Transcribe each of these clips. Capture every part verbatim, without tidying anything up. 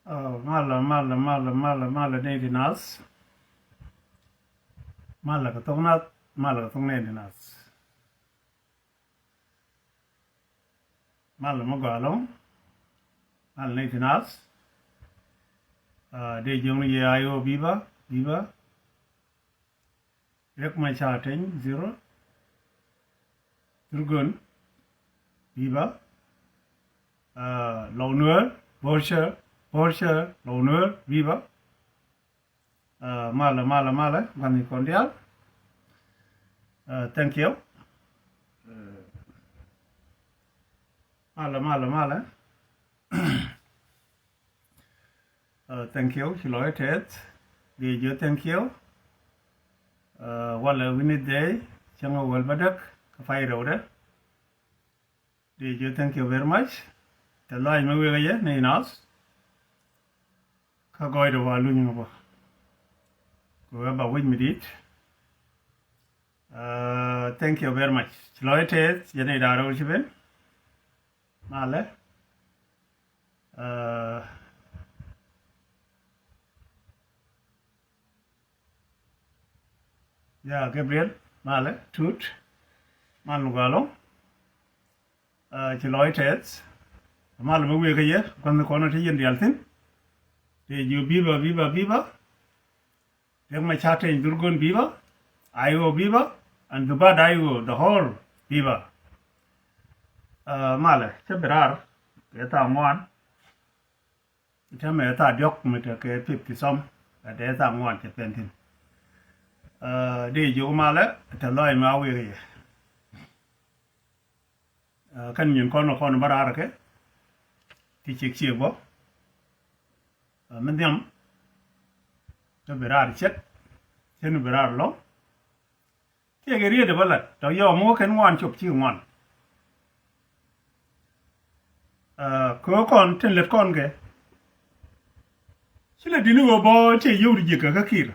Ɔ, malɛ, malɛ, malɛ, malɛ, malɛ nɛy ti naath. Malɛ kɛ thok nath, malɛ kɛ thok nɛy ti naath. Malɛ mi gɔaa ɛlɔ̱ŋ. Malɛ nɛy ti naath. Ɛ, dee jiök ni jɛ I O viva, viva. Riek Machar Teny, zero. Thurgon, viva. Ɛ, Lou Nuer, Bor Cɛl, Bor Cɛl, Lou Nuer, viva. Ɛ, malɛ, malɛ, malɛ, gua̱n ni kɔn diaal. Ɛ, thank you. Malɛ, malɛ, malɛ. Ɛ, thank you, ci lɔc tɛth. Dee jiök thank you. Ɛ, walɛ wi̱ni dhɛy, cäŋ ɛ wäl bädäk, kä pay rɛwdɛ. Dee jiök thank you very much. Tɛth lɔaac mi wëë kä yɛ nɛy naath. Kä gɔɔydɛ wa luny ŋä bä. Kɛ wee ba wec mi di̱i̱t. Ɛ, thank you very much. Ci lɔc tɛth, yɛn nɛy da̱ŋ rɛw ci ben. Malɛ. Ɛ, ya Gabriel, malɛ, Tut, malɛ mi gɔaa ɛlɔ̱ŋ. Ɛ, ci lɔc tɛth. Malɛ mi wëë kä yɛ, gua̱n ni kɔn ti yɛn diaal thi̱n. Dee jiök viva, viva, viva. Riek Machar Teny Thurgon viva. I O viva. And Juba I O, the whole viva. Ɛ, malɛ, cä bi raar kɛ thaa ŋuan. Cä mɛ thaa diɔ̱k mi te kɛ fifty some. Ɛ, dee thaa ŋuan cɛ pɛn thi̱n. Ɛ, dee jiök malɛ, tɛth lɔaac mi a wëë kä yɛ. Ɛ, kɛn nyin kɔn kɔn bä raar kɛ ti ciek ciek bä. Ɛ, mi nhiam. Te bi raar ciet. Cien bi raar lɔ̱ŋ. Tiɛɛk ɛ riet ɛ bä lat tɔ yɔɔ mi wä kɛn ŋuan cop ci ŋuan. Ɛ, kɛ ɣöö kɔn tin lät kɔn kɛ. Ci lɛ di̱t ni ɣöö bä tëë yio̱w ti jiäkä kä Kiir.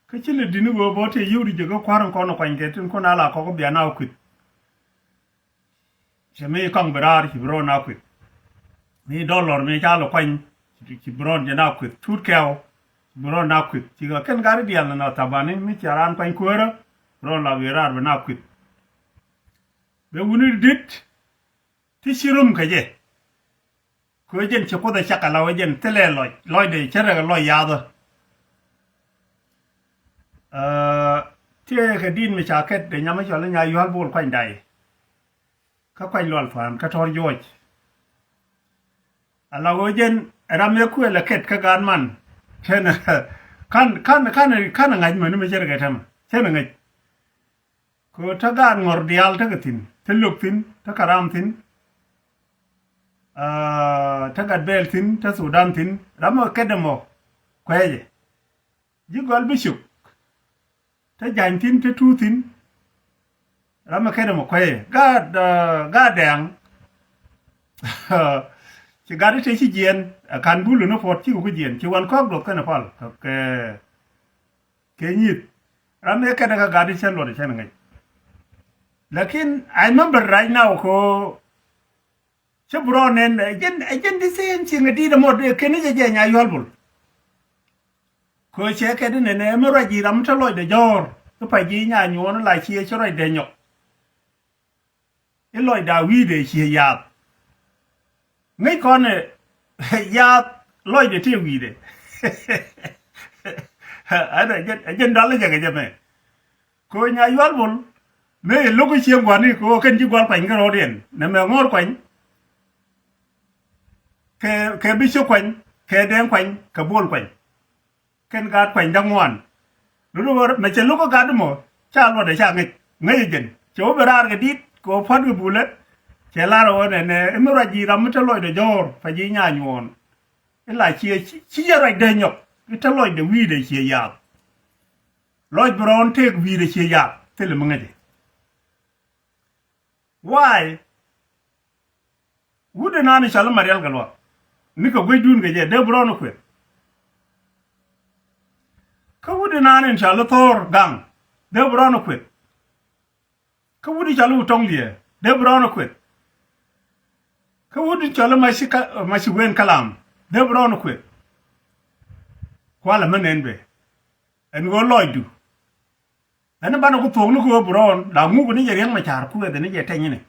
Kä ci lɛ di̱t ni ɣöö bä tëë yio̱w ti jiäkä kua̱r in kɔn kuany kɛ tin kun a la kɔk bia na kui̱th. Cɛ mi kɔŋ bi raar ci bi rɔɔn a kui̱th. Mi dɔlɔr mi ca lɛ kuany ci bi rɔɔn jɛ na kui̱th. Tut kɛw ci bi rɔɔn na kui̱th. Ci kɛ kɛn gari diaal ni na thabani mi cia raan kuany kuäärä bi rɔɔn la bi raar bi na kui̱th. Bɛ wuni dit ti ci rum kɛ jɛ. Kɛ jɛn ci Kuoth ɛ cak ala wä jɛn thilɛ lɔc, lɔcdɛ cä rɛk lɔc yathä. Ɛ, tiɛɛkɛ di̱t mi ca kɛt dee nyam mi cɔl i̱ Nyayual Bol Kuany Day. Kä Kuany Lual Thuan kä Tɔr Juɔc. Ala ɣöö jɛn ram ëë kuël ɛ kɛt kä gaat man. Cɛn ka̱n, ka̱n, ka̱n, ka̱n ɛ ŋa̱c mäni mi cɛ rɛ kɛ tɛmɛ. Cɛn ɛ ŋäc. Kɛ ɣöö te gaat ŋɔr diaal tekɛ thi̱n, te Lök thi̱n, te Karam thi̱n, aa, te Gatbɛɛl thi̱n, te Thudan thi̱n, ram ɛ kɛt ɛmɔ kuɛɛcɛ. Ji̱ gɔl Bicök, te Ja̱ny thi̱n, te Tuut thi̱n, ram ɛ kɛn ɛmɔ kuɛyɛ. Gaat, aa, gaat Dɛŋ. Ci gat i̱ te ci jiɛɛn, ɛ ka̱n bul ni puɔt cikɛ ku jiɛɛn. Ci wan kɔk duɔth kɛn ɛ pal kɛ, kɛ nyi̱th. Ram ɛ kɛn ɛ kɛ gat i̱ cɛn luɔt ɛ cɛn ŋäc. Lakin I remember right now kɛ ɣöö cä bi rɔɔn nɛn, ɛ jɛn, ɛ jɛn di same thing ɛ di̱t ɛmɔ, ɛ kɛn i̱ jɛ jɛ Nyayual Bol. Kɛ cɛ kɛ di nɛn ɛ mi ruac ji̱ ram mi te lɔcdɛ jɔ̱ɔ̱r i̱ pa ji̱ Nyanyuɔ̱ɔ̱n i̱ la ciɛ ci ruacdɛ nyɔk. I̱ lɔcdɛ a wi̱i̱dɛ ciɛ yaath. Ŋäc kɔn ɛ yaath lɔcdɛ tëë wi̱i̱dɛ. Ɛn ɛ jɛn, ɛ jɛn dɔl i̱ jɛ kɛ jɛ mɛ. Kɛ ɣöö Nyayual Bol mëë lo̱k i̱ cieŋ gua̱ni kɛ ɣöö kɛn ji̱ gua̱l kuany kärɔɔdiɛn nɛmɛ ŋɔ̱ɔ̱r kuany. Kɛ, kɛ Bicök kuany, kɛ Dɛŋ kuany, kɛ Bol kuany. Kɛn gaat kuany da̱ŋ ŋuan. Lulu ɣöö mɛ cɛ lo̱k kä gat mɔ ca luɔtdɛ ca ŋäc, ŋäc ɛ jɛn. Cɛ wä ben raar kɛ di̱t kɛ ɣöö pua̱t kɛ bulɛ. Cɛ lar ɣöö nɛnɛ i̱ mi ruac ji̱ ram mi te lɔcdɛ jɔ̱ɔ̱r pa ji̱ Nyanyuɔ̱ɔ̱n. I̱ la ciɛ ci, ci jɛ ruacdɛ nyɔk i̱ te lɔcdɛ wi̱i̱dɛ ciɛ yaath. Lɔc bi rɔɔn tëëk wi̱i̱dɛ ciɛ yaath thilɛ mi ŋäcɛ. Why? Wut inan in cɔal i̱ Marial Gatluak, nikɛ guecdun kɛ jɛ, dee bi rɔɔn i̱ kueth. Kä wut inan in cɔal i̱ Thor Gaŋ, dee bi rɔɔn i̱ kueth. Kä wut in cɔal i̱ Wut Tɔŋ Liɛ, dee bi rɔɔn i̱ kueth. Kä wut in cɔal i̱ Maci Ka-, Maci Wen Kalam, dee bi rɔɔn i̱ kueth. Kualɛ mä nɛn bɛ. Ɛn ɣöö lɔcdu. Ɛn banɛ ku thuɔ̱k ni kɛ ɣöö Brown la ŋuk ni jɛ Riɛk Macar kuɛth ni jɛ tɛny ni.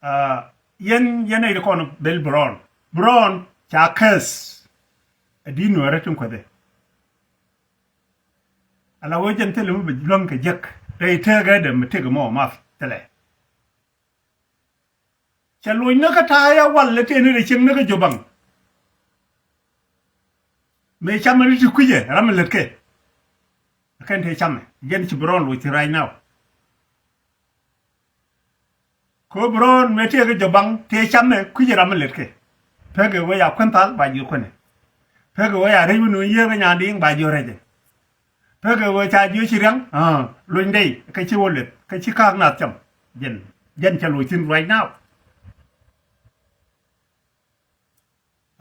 Aa, yɛn, yɛn nɛy ti kɔn bel Brown. Brown ca käth. Ɛ di̱t Nuäärä tin kuɛth ɛ. Ala wee jɛn thilɛ mi bi luäŋ kɛ jek rɛy tëëkɛ dee mi tëk mɔ math thilɛ. Cɛ loc ni kä ta̱a̱ ya wal lɛ tëë ni rɛ cieŋ ni kä Jobaŋ. Mëë camɛ ni ti kui̱cɛ ram mi lät kɛ. Kɛn tëë camɛ jɛn ci Brown loc thi̱n right now. Ko Brown mëë tëë kä Jobaŋ tëë camɛ kui̱cɛ ram mi lät kɛ. Pekɛ wee ya kuän thal ba ji̱ kuänɛ. Pekɛ wee ya rɛc wä nuun yiëë kä nyan di̱i̱ŋ ba ji̱ rɛcɛ. Pekɛ ɣöö ca jiö ci riaŋ, ah, lony dey kä ci wä leth kä ci ka̱a̱k nath cam. Jɛn, jɛn cɛ loc thi̱n right now.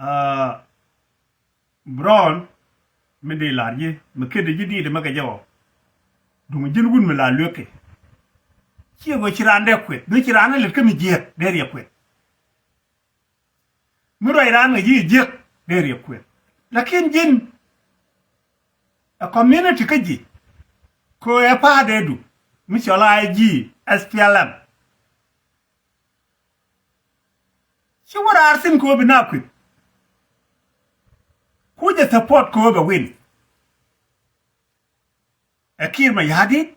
Ah, Brown mi dee la̱r ji̱ mi kiɛt ji̱ di̱i̱t mɛ kɛ jɛ ɔ. Duŋ ji̱n wut mi la lueek kɛ. Ciɛ ɣöö ci raan dee kueth, duŋ ci raan dee leth kä mi jiääk dee riɛk kueth. Mi ruac raan ŋäc ji̱ jiäk dee riɛk kueth. Lakin ji̱n ɛ community kä ji̱. Kɛ ɣöö ɛ pa̱a̱t dee du mi cɔl I G, S P L M. Ci wä raar thi̱n kɛ ɣöö bi na kueth. Ku jɛ support kɛ ɣöö bɛ win. Ɛ Kiir Mayardit,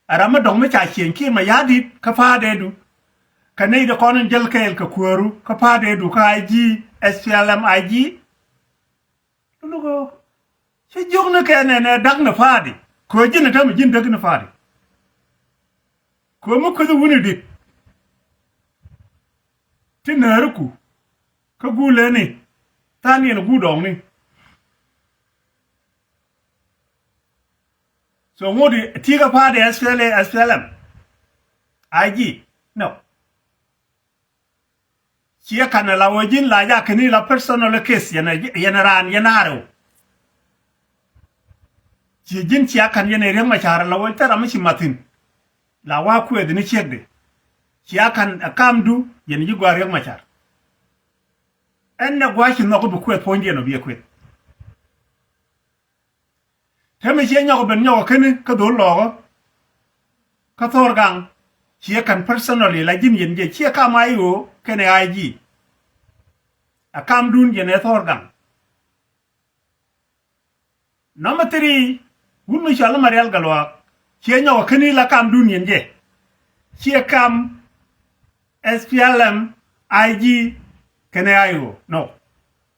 ɛ ram mi dɔ̱ŋ mi ca cieny Kiir Mayardit kä pa̱a̱t dee du. Kɛ nɛy dee kɔn in jäl kɛɛl kɛ kuääru kä pa̱a̱t dee du kä I G, S P L M I G. Lulu kɛ ɣöö ci jiök ni kɛ nɛ nɛ da̱k ni pa̱a̱t di. Kɛ ɣöö ji̱n ɛ täämɛ ji̱n däk ni pa̱a̱t di. Kɛ ɣöö mi kueth wuni dit. Ti nääri ku kä guulɛ ni tha̱a̱n yɛn guut dɔɔŋni. So ŋot ti kä pa̱a̱t S P L A, S P L M, I G, no. Ciɛ kan la wä ji̱n la ja keni la personal case yɛn, yɛn raan yɛn arɛw. Ciɛ ji̱n cia kan yɛn Riek Machar la wä thɛra mi ci mathin. La wa kuɛth ni ciek de. Cia kan a kam du yɛn ji̱ gua Riek Machar. Ɛn nɛ gua ci nhɔk bi kuɛth puɔ̱nydiɛn ɔ bi ɛ kuɛth. Te mi ciɛ nyɔk ben nyɔk keni kä dhol lɔɔkä. Kä thor gaŋ ciɛ kan personally la ji̱n yɛn jɛ ciɛ kam I O kɛnɛ I G. A kam dun yɛn ɛ thor gaŋ. Number three, wun mi cɔal Marial Galuak ciɛ nyɔk keni la kam dun yɛn jɛ. Ciɛ kam S P L M, I G kɛnɛ I O. No.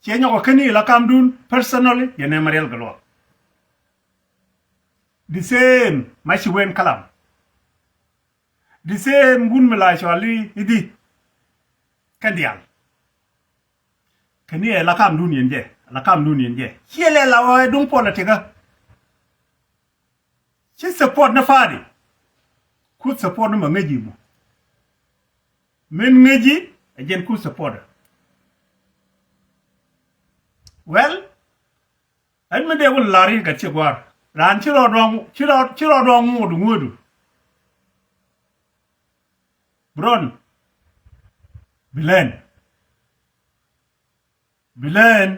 Ciɛ nyɔk keni la kam dun personally yɛn ɛ Marial Galuak. The same ma ci wen kalam. The same wun mi la cɔal i̱ i̱di kɛn diaal. Keni ɛ la kam dun yɛn jɛ, la kam dun yɛn jɛ. Ciɛ lɛ la wä duŋ politikä. Ci support ni party. Ku support ni ma ŋäci mɔ. Min ŋäci ɛ jɛn ku support. Well, ɛn mi dee wun la̱r i̱ gat ci gua̱a̱r. Raan ci rɔ duɔ̱ŋ, ci rɔ, ci rɔ duɔ̱ŋ ŋuɔ̱du ŋuɔ̱du. Brown. Bi lɛn. Bi lɛn.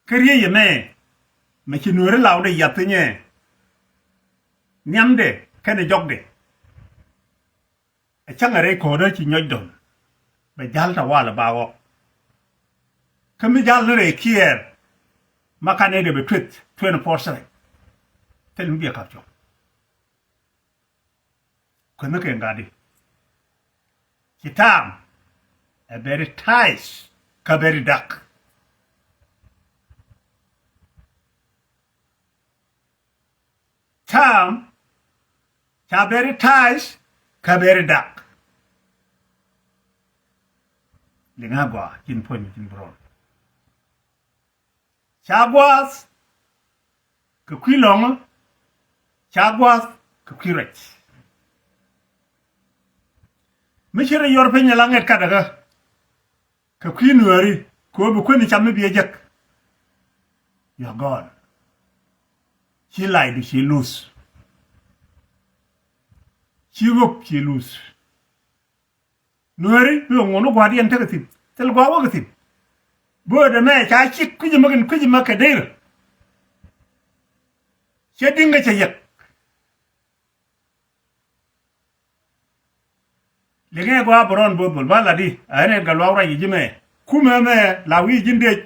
Kä riey ɛmɛ mɛ ci nuɔ̱ɔ̱ri lawdɛ yath thinyɛ. Nhiamdɛ kɛnɛ jɔkdɛ. Ɛ cäŋ ɛ rɛy ko̱o̱dä ci nyɔc dɔ̱ŋ. Bɛ ja̱l tawalɛ ba ɣɔk. Kä mi ja̱l ni rɛy kiɛɛr ma kanɛ dee bɛ tueth twenty four seven. Thil mi biɛ kap cuɔ̱ŋ. Kuänh ni kɛ ŋa̱di. Ci ta̱a̱m ɛ very tight kä very dark. Ta̱a̱m ca very tight kä very dark. Liŋa gɔaa ji̱n puɔ̱ny ji̱n Brown. Ca gua̱a̱th kɛ kui̱ lɔ̱ŋä. Ca gua̱a̱th kɛ kui̱ ruac. Mi ci rɔ yɔr piny ala ŋɛt katdäkä. Kɛ kui̱ nuääri kɛ ɣöö bi kuäni cam mi biɛ jek. You are gone. Ci laydu ci luth. Ci ɣöp ci luth. Nuääri bi ɣöŋ ŋuɔ̱n wä gua̱a̱r yɛn tekɛ thi̱n. Thil gua̱a̱k wäk thi̱n. Böödɛ mɛ ca cik kui̱c ɛmɛ kɛn kui̱c ɛmɛ kɛ der. Cɛ di̱ŋ kɛ cɛ yɛk. Liŋɛ gɔaa bɛ rɔn bo̱o̱th bol ba la di a ɣän ɛn kɛ luaak ruac ji̱ mɛ. Kumɛ mɛ la wi̱i̱ ji̱n dec.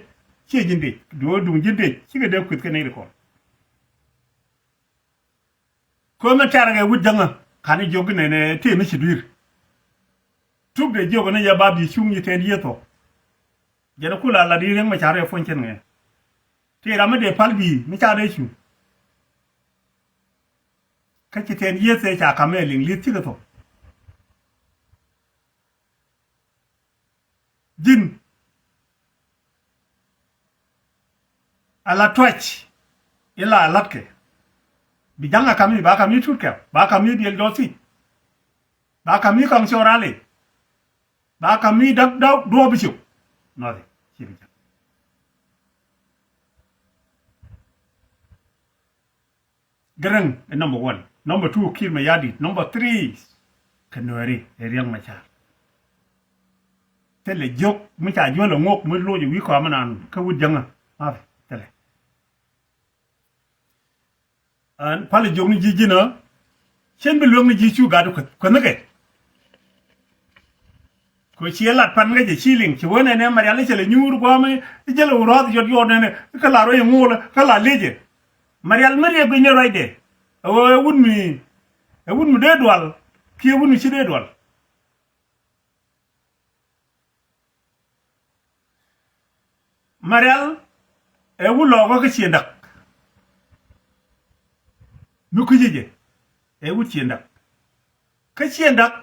Ciɛ ji̱n dec duɔ̱ɔ̱r duŋ ji̱n dec cikɛ dee kueth kɛ nɛy ri kɔn. Kömɛ tɛ̈rkɛ wut jäŋä ka̱n jiök nɛnɛ tëë mi ci dui̱r. Tuk dee jiök ni yɛ ba bi cuŋ yi tɛt yiëë thok. Jɛn kula la di riäŋ mɛ ca rɛɛ puɔ̱ny cɛn ŋɛ. Tëë ram mi dee pal bi̱i̱ mi ca dee cuŋ. Kä ci tɛn yieth ëë ca ka̱m ëë liŋ li̱th cikɛ thok. Ji̱n ala tuac ila alatkɛ. Bi ja̱ŋ a ka̱m i̱ ba ka̱m i̱ tutkɛ ba ka̱m i̱ diɛl jɔɔth thi̱c. Ba ka̱m i̱ kɔŋ cɔɔr ali. Ba ka̱m i̱ dak dak duɔɔp i̱ cop. Nɔthi ci bi ja̱ŋ. Gɛrɛŋ ɛ number one. Number two Kiir Mayardit. Number three kɛ Nuɛri ɛ Riɛk Macar. Thilɛ jiök mi ca juɔl ɛ ŋok mi loc ɛ wi̱i̱ kɔam mi naan kä wut jäŋä. Mafi thilɛ. Ɛn palɛ jiök ni ji̱ ji̱n ɔ. Cien bi lueŋ ni ji̱ cu gat kueth kueth ni kɛ. Kɛ ciɛ lat pan kä jɛ ci liŋ ci wen ɛn ɛ Marial i̱ cɛ lɛ nyuur gua̱a̱m i̱ jɛ lɛ wä rɔ̱th yɔt yɔt nɛnɛ i̱ kä la ruec i̱ ŋo̱o̱lä kä la liecɛ. Marial mi riɛk guic ni ruacdɛ. Ɛ ɣöö ɛ wut mi ɛ wut mi dee dual kiɛ wut mi ci dee dual. Marial ɛ wut lɔɔkä kä Ciëndak. Mi kui̱cä jɛ ɛ wut Ciëndak. Kä Ciëndak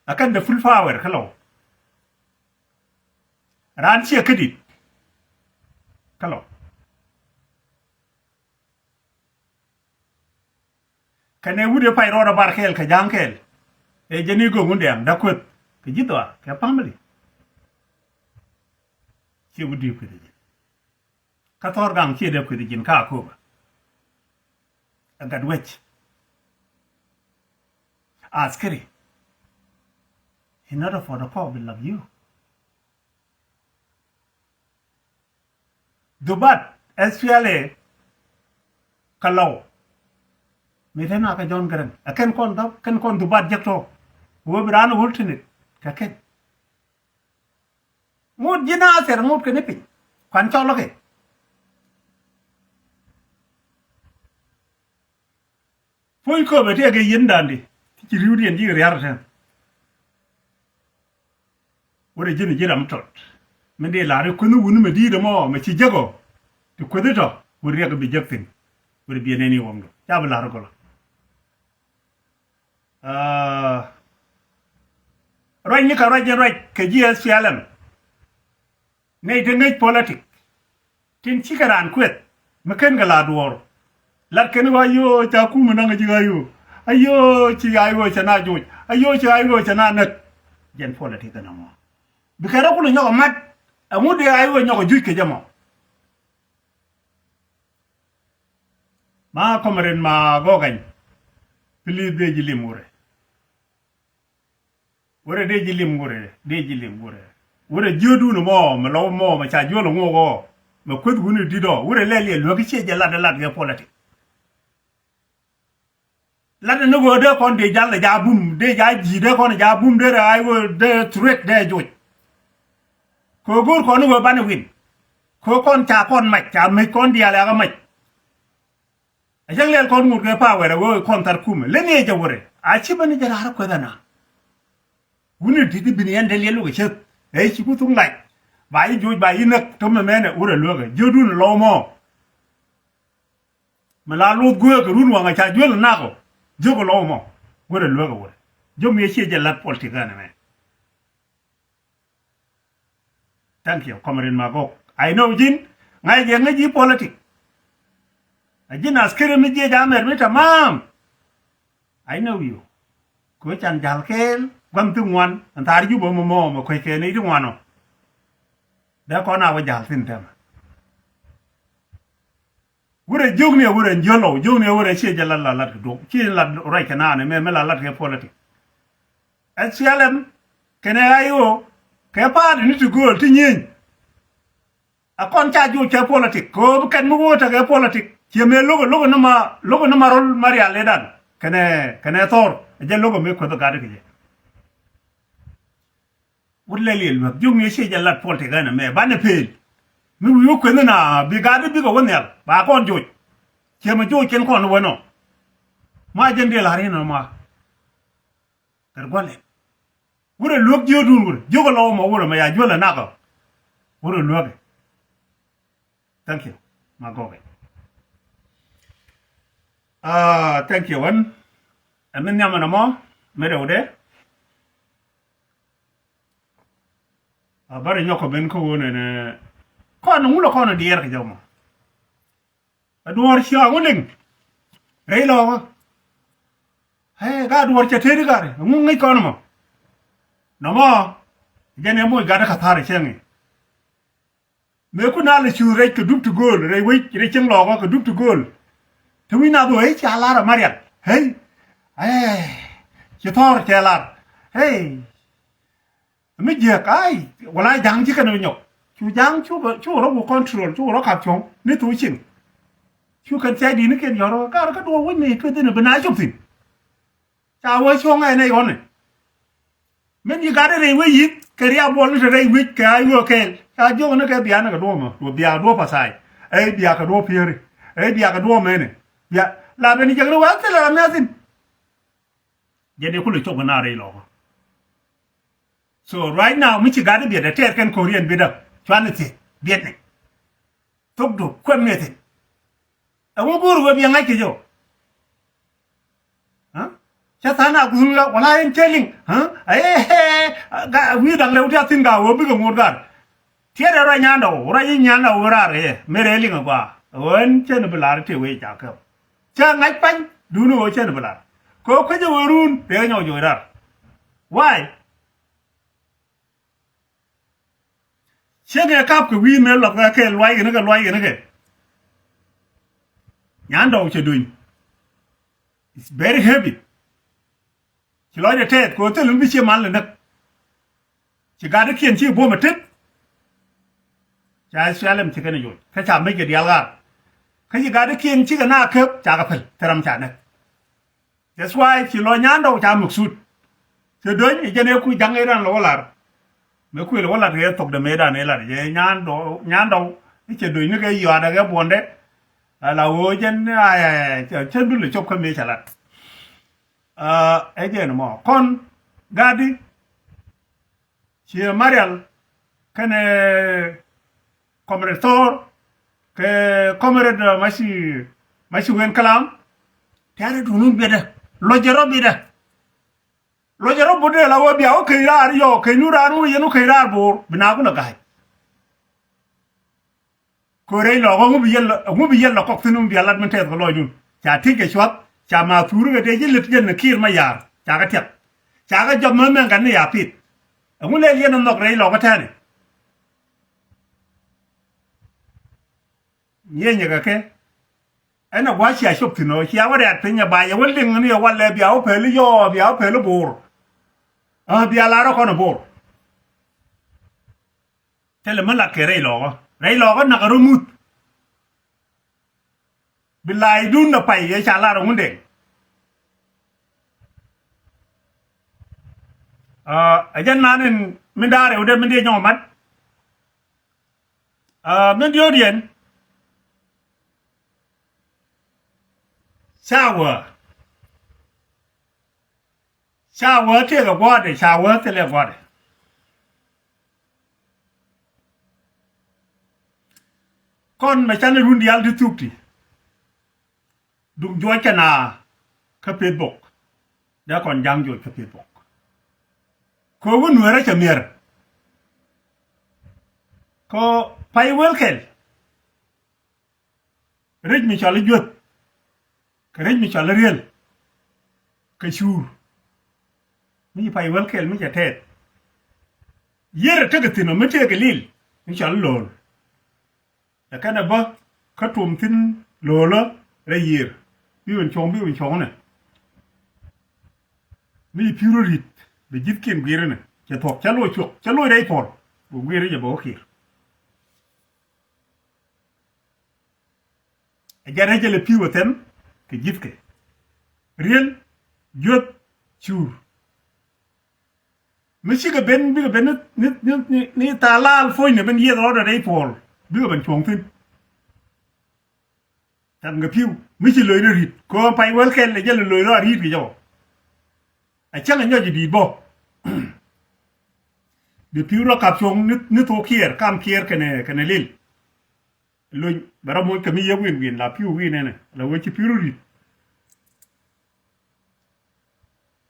a kɛn the full power kä Lɔw. Raan ciɛ kädit kä Lɔw. Kɛnɛ wut ɛ pay rɔɔdɛ bar kɛɛl kɛ ja̱a̱ŋ kɛɛl. Ɛ jɛn i̱ go̱o̱ŋ wundɛ am da̱k kueth kɛ ji̱ dhɔaar kɛ family. Ciɛ wut di̱i̱p kueth ji̱n kä thɔɔr gaŋ ciɛ dee kueth ji̱n kä Akoba. Ɛ gat wec askari. Inɔt ɛ puɔt ɛ kɔɔk bi lak yio̱o̱k. Dhubat S P L A kɛ Lɔw. Mi te na kɛ John Garang ɛ kɛn kɔn dhɔp kɛn kɔn dhubat jek tɔ. Wee bi raan wul tinit kɛ kɛn. Ŋut ji̱ Nathir ŋut kɛ ni piny kuan cɔl kɛ. Puɔ̱ny köpɛ tëëkɛ yien da̱a̱ndi ti ci ri̱wdiɛn ji̱ ria̱r tɛn. Wä rɛ ji̱n ji̱ ram tɔt min dee la̱r i̱ kuänh wuni mɛ di̱i̱t ɛmɔ mɛ ci jäk ɔ. Ti kuäthi tɔ wä riɛk bi jäk thi̱n. Wä rɛ biɛ nɛn i̱ wɔŋdu ca bi la̱r i̱ gɔlɔ. Ruac ni kɛ ruac in ruac kɛ ji̱ S P L M. Nɛy te ŋäc politik tin cikɛ raan kueth mi ken kɛ la duɔɔr. Lat kɛn kɔ ayoo ca kumɛ naŋ ji̱ ayoo. Ayoo ci ayoo cɛ na joc ayoo ci ayoo cɛ na näk. Jɛn politik kɛn ɛmɔ bikɛ rɔ kulɛ nyɔk ɛ mat. Ɛŋu dee ayoo nyɔk ɛ juc kɛ jɛ mɔ. Ma kɔmɛ rin ma gɔkany. Please dee ji̱ lim wurɛ. Wurɛ dee ji̱ lim wurɛ dee ji̱ lim wurɛ. Wurɛ jiödun mɔ mɛ lɔw mɔ mɛ ca juɔl ŋok ɔ mɛ kueth wuni di̱t ɔ wurɛ lɛl yɛ luäk ciɛ jɛ lat lat kɛ politik. Lat ni ɣöö dee kɔn dee jal ja bum dee ja ji̱ dee kɔn ja bum dee rɛ ay ɣöö dee threat dee joc. Kɛ ɣöö go̱o̱r kɔn ni ɣöö banɛ win. Kɛ ɣöö kɔn ca kɔn mac ca mec kɔn diaal ɛ ɣä mac. A cäŋ lɛl kɔn ŋut kɛ power ɛ wee kɔn thar kumɛ leni ɛ jɛ wurɛ a ci bäni jɛ raar kueth ɛna. Wuni di̱t i̱ bini yɛn dee liɛl wukɛ ceth ɛ ci ku thuŋ lac. Ba yi joc ba yi näk tömɛ mɛnɛ wurɛ luäkɛ jiödun lɔw mɔ. Mi la luth guäk kɛ run waŋ a ca juel nak ɔ jiök lɔw mɔ. Wurɛ luäkɛ wurɛ jiök mi ɛ ciɛ jɛ lat politik ɛnɛ mɛ. Thank you, Comrade Magok. I know ji̱n ŋa̱c jɛ ŋäc ji̱ politik. A ji̱n askiri mi jiɛc amɛr mi tamam. I know you. Kuec can jal kɛɛl gua̱n thi ŋuan ɛn thaar Jubɛ mɔ mɔ mɛ kuec kɛɛl ni ti ŋuan ɔ. Dee kɔn a wä jal thin tɛmɛ. Wurɛ jiök ni a wurɛ jiöl ɔ jiök ni a wurɛ ciɛ jɛ lat la lat kɛ duɔ̱k ciɛ lat ruac kɛ naan ɛmɛ mɛ la lat kɛ politik. S P L M kɛnɛ I O Kɛ pa̱a̱t ni ti gööl ti nyieny. A kɔn ca juuc kɛ politik kɛ ɣöö bi kɛn mi wä tekɛ politik. Ciɛ mëë lo̱k lo̱k ni ma lo̱k ni ma rol ma rial ëëdan kɛnɛ kɛnɛ thɔɔr. Ɛ jɛ lo̱k mi kueth gat kɛ jɛ. Wut lɛl yɛ luäk jiök ni ciɛ jɛ lat politik ɛn ɛmɛ banɛ pëël. Mi wi̱i̱ wä kueth na bi gat bikɛ wä nhial ba kɔn juuc. Ciɛ mi juuc kɛn kɔn wä nɔ. Ma jɛn dee la̱r yɛn ɔ ma. Kɛ gua̱lɛ. Wurɛ luäk jiökdun wurɛ jiök ɛlɔw mɔ wurɛ mɛ ya juäl ɛ nakɔ. Wurɛ luäk ɛ. Thank you. Ma gɔkɛ. Ah, thank you wän. Ɛn ni nhiam ɛn ɛmɔ mi rɛwdɛ. A bärɛ nyɔk kɔ ben kä wun ɛn kɔn ŋulɛ kɔn diɛɛr kɛ jɔmɔ. A duɔ̱ɔ̱r ciaŋ wä liŋ rɛy lɔkä. Ɛ ka duɔ̱ɔ̱r cɛ tëëdi kari ɛŋu ŋäc kɔn mɔ. Nɔmɔ jɛn ɛ moc gat kä tha̱r cäŋ i̱. Mëë kun a lɛ cuuth rɛc kɛ dup ti gööl rɛy wec rɛy cieŋ lɔkä kɛ dup ti gööl. Te wi̱c nath ɣöö ɛ ca lar a marial ɛ. Ɛ ci thɔɔr cɛ lar ɛ. Mi jiäk ai wala ja̱ŋ ci kɛn ri nyɔk. Cu ja̱ŋ cu rɔ wä control cu rɔ kap cuɔ̱ŋ ni thok cieŋ. Cu kɛn thiac di̱t ni kɛn yɔ̱r ɣä kar kä duɔ̱ɔ̱k wec ni tueth in bi na cop thi̱n. Ca wä cuɔ̱ŋ ɛn ɛ yɔ̱n ɛ. Min yi gat rɛy wec yi̱th kɛ riabuɔl ni te rɛy wec kɛ a yuɔ̱ɔ̱k kɛɛl ca jiɔk ni kɛ biaani kɛ duɔ̱ɔ̱k mɔ duɔ̱ɔ̱k biaak duɔ̱ɔ̱k pathai. Ɛ biaak kɛ duɔ̱ɔ̱k pieri ɛ biaak kɛ duɔ̱ɔ̱k mɛni. Bia la ben jiäk ni wä thilɛ ram ni a thi̱n. Jɛn i̱ kulɛ cop kɛ na rɛy lɔkä. So right now mi ci gat i̱ biɛt ɛ tɛɛr kɛn ko̱riɛn biɛt ɛ cuan i̱ thiec biɛt ni. Thok du kuɛm ni thiec. Ɛ wä go̱o̱r wee biɛ ŋa̱c kɛ jɛ ɔ. Cä tha̱a̱n a guthul ɣä wala ɛn cɛ liŋ. Wi̱i̱ da̱ŋ rɛw ti a thi̱n ka wee bikɛ ŋo̱o̱r gar. Tiɛt ɛ ruac nyandɛ wä ruac i̱ nyandɛ wä raar kɛ yɛ mëë rɛy liŋ ɛ gɔaa. Ɣän cɛn bi lar i̱ tëë wee ca käp. Cä ŋa̱c pany duuni ɣöö cɛn bi lar. Kɛ ɣöö kuecä wee ruun dee kɛ nyɔk joc raar. Why? Ciek ɛ kap kɛ wi̱i̱ mëë lɔth kɛ kɛ luac kɛn kɛ luac kɛn kɛ. Nyandɛ wä cɛ duny. It's very heavy. Ci lɔcdɛ tɛth kɛ ɣöö thil mi bi cie mal ni näk. Ci gatdikiɛn ci buɔ̱m ɛ tet. Ca S P L M ci kɛn ɛ yoc kä ca mec kɛ diaal ɣaar. Kä ci gatdikiɛn cikɛ na käp ca kɛ pɛl thil ram ca näk. That's why ci lɔ nyandɔw ca muk sut. Cɛ do̱ny i̱ jɛn ëë ku ja̱ŋ i̱ ran lɔ wä lar. Mëë kuël wä lat kɛ thok dɛ mëëdan i̱ lat jɛ nyandɔw nyandɔw i̱ cɛ do̱ny ni kɛ yɔaadɛ kɛ buɔ̱ndɛ. Ala ɣöö jɛn cä dul ɛ cop kä mëë cɛ lat. Ɛ jɛn mɔ kɔn gatdi. Ciɛ Marial kɛnɛ Comrade Thor kɛ Comrade Maci Maci Wen Kalam. Tɛ̈rɛ duundun biɛtdä lɔcɛ rɔ biɛtdä. Lɔcɛ rɔ butdɛ la wä bia wä keny raar yɔ keny nu raar wä yɛn wä keny raar bo̱o̱r bi naak wä lɛ ga̱a̱c. Kɛ rɛy lɔɔkä ŋu bi yɛl lɔ kɔk thi̱n mi bia lat min tɛth kɛ lɔcdun ca ti̱c kɛ cuath ca ma thuuri kɛ dee ji̱ lät jɛn ni kiir ma yaar ca kɛ tiɛth. Ca kɛ jɔp mɛ mɛn gat ni ya pit. Ɛŋu lɛl yɛn ɛ nhɔk rɛy lɔɔkä tɛni. Nyieenyɛ kɛ kɛ ɛn ɛ gua̱c cia cop thi̱n ɔ cia wä rɛ̈t piny ɛ ba yɛ wä liŋ ni yɛ walɛ bia wä pɛli yɔɔ bia wä pɛli bo̱o̱r. Ɛ bia lar ɛ kɔn ɛ bo̱o̱r. Thilɛ mi lat kɛ rɛy lɔɔkä rɛy lɔɔkä nak rɔ muth. Bi laydun na pay yɛ ca lar ɛ Ŋundɛŋ. Ɛ jɛn nan in mi daar rɛwdɛ mi dee nyɔk mat. Ɛ mi diöödiɛn ca wä. Ca wä tëëkɛ gua̱a̱thdɛ ca wä thilɛ gua̱a̱thdɛ. Kɔn mɛ canɛ run diaal ti thuk ti. Duk juɔc kɛ na kä peth bok. Dee kɔn ja̱ŋ juɔc kä peth bok. Kɛ wä nueerä cɛ mier. Kɛ pay wel kɛl. Rɛc mi cɔal i̱ jueth kɛ rɛc mi cɔal i̱ riel kɛ cuur. Mi ci pay wel kɛl mi cɛ tɛɛth. Yier ɛ tekɛ thi̱n ɔ mi tëëkɛ lil mi cɔal i̱ lo̱o̱l. Ɛ kɛn ɛ bä kä tuɔm thi̱n lo̱o̱lä rɛy yier bi win cuɔ̱ŋ bi win cuɔ̱ŋnɛ. Mi ci pi̱i̱r rɔ ri̱t bɛ ji̱thkiɛn gui̱i̱r inɛ Cɛ thuɔ̱k, cɛ loc cuɔk, cɛ loc rɛy puɔl. Bɛ guiir jɛ bɛ wä kiɛɛr. Ɛ jɛn rɛc jɛ lɛ pi̱w ɛ thɛm kɛ ji̱thkɛ. Riel, jueth, cuur. Mi cikɛ ben, bikɛ ben ni, ni, ni, ni, ni thaal laal puɔ̱nynɛ ben yieth rɔɔdɛ rɛy puɔl. Bikɛ ben cuɔ̱ŋ thi̱n. Tɛm kɛ pi̱w mi ci loc ni ri̱t kɛ ɣöö pay wäl kɛl ɛ jɛ lɛ loc rɔ a ri̱t kɛ jɔw. A cäŋ a nyɔc i̱ di̱i̱t bä. Bi pi̱w rɔ kap cuɔ̱ŋ ni, ni thok kiɛɛr, kam kiɛɛr kɛnɛ, kɛnɛ lil. Lony bɛ rɔ moc kɛ mi yɛ wi̱n wi̱n la pi̱w wi̱n ɛnɛ la wee ci pi̱w rɔ ri̱t.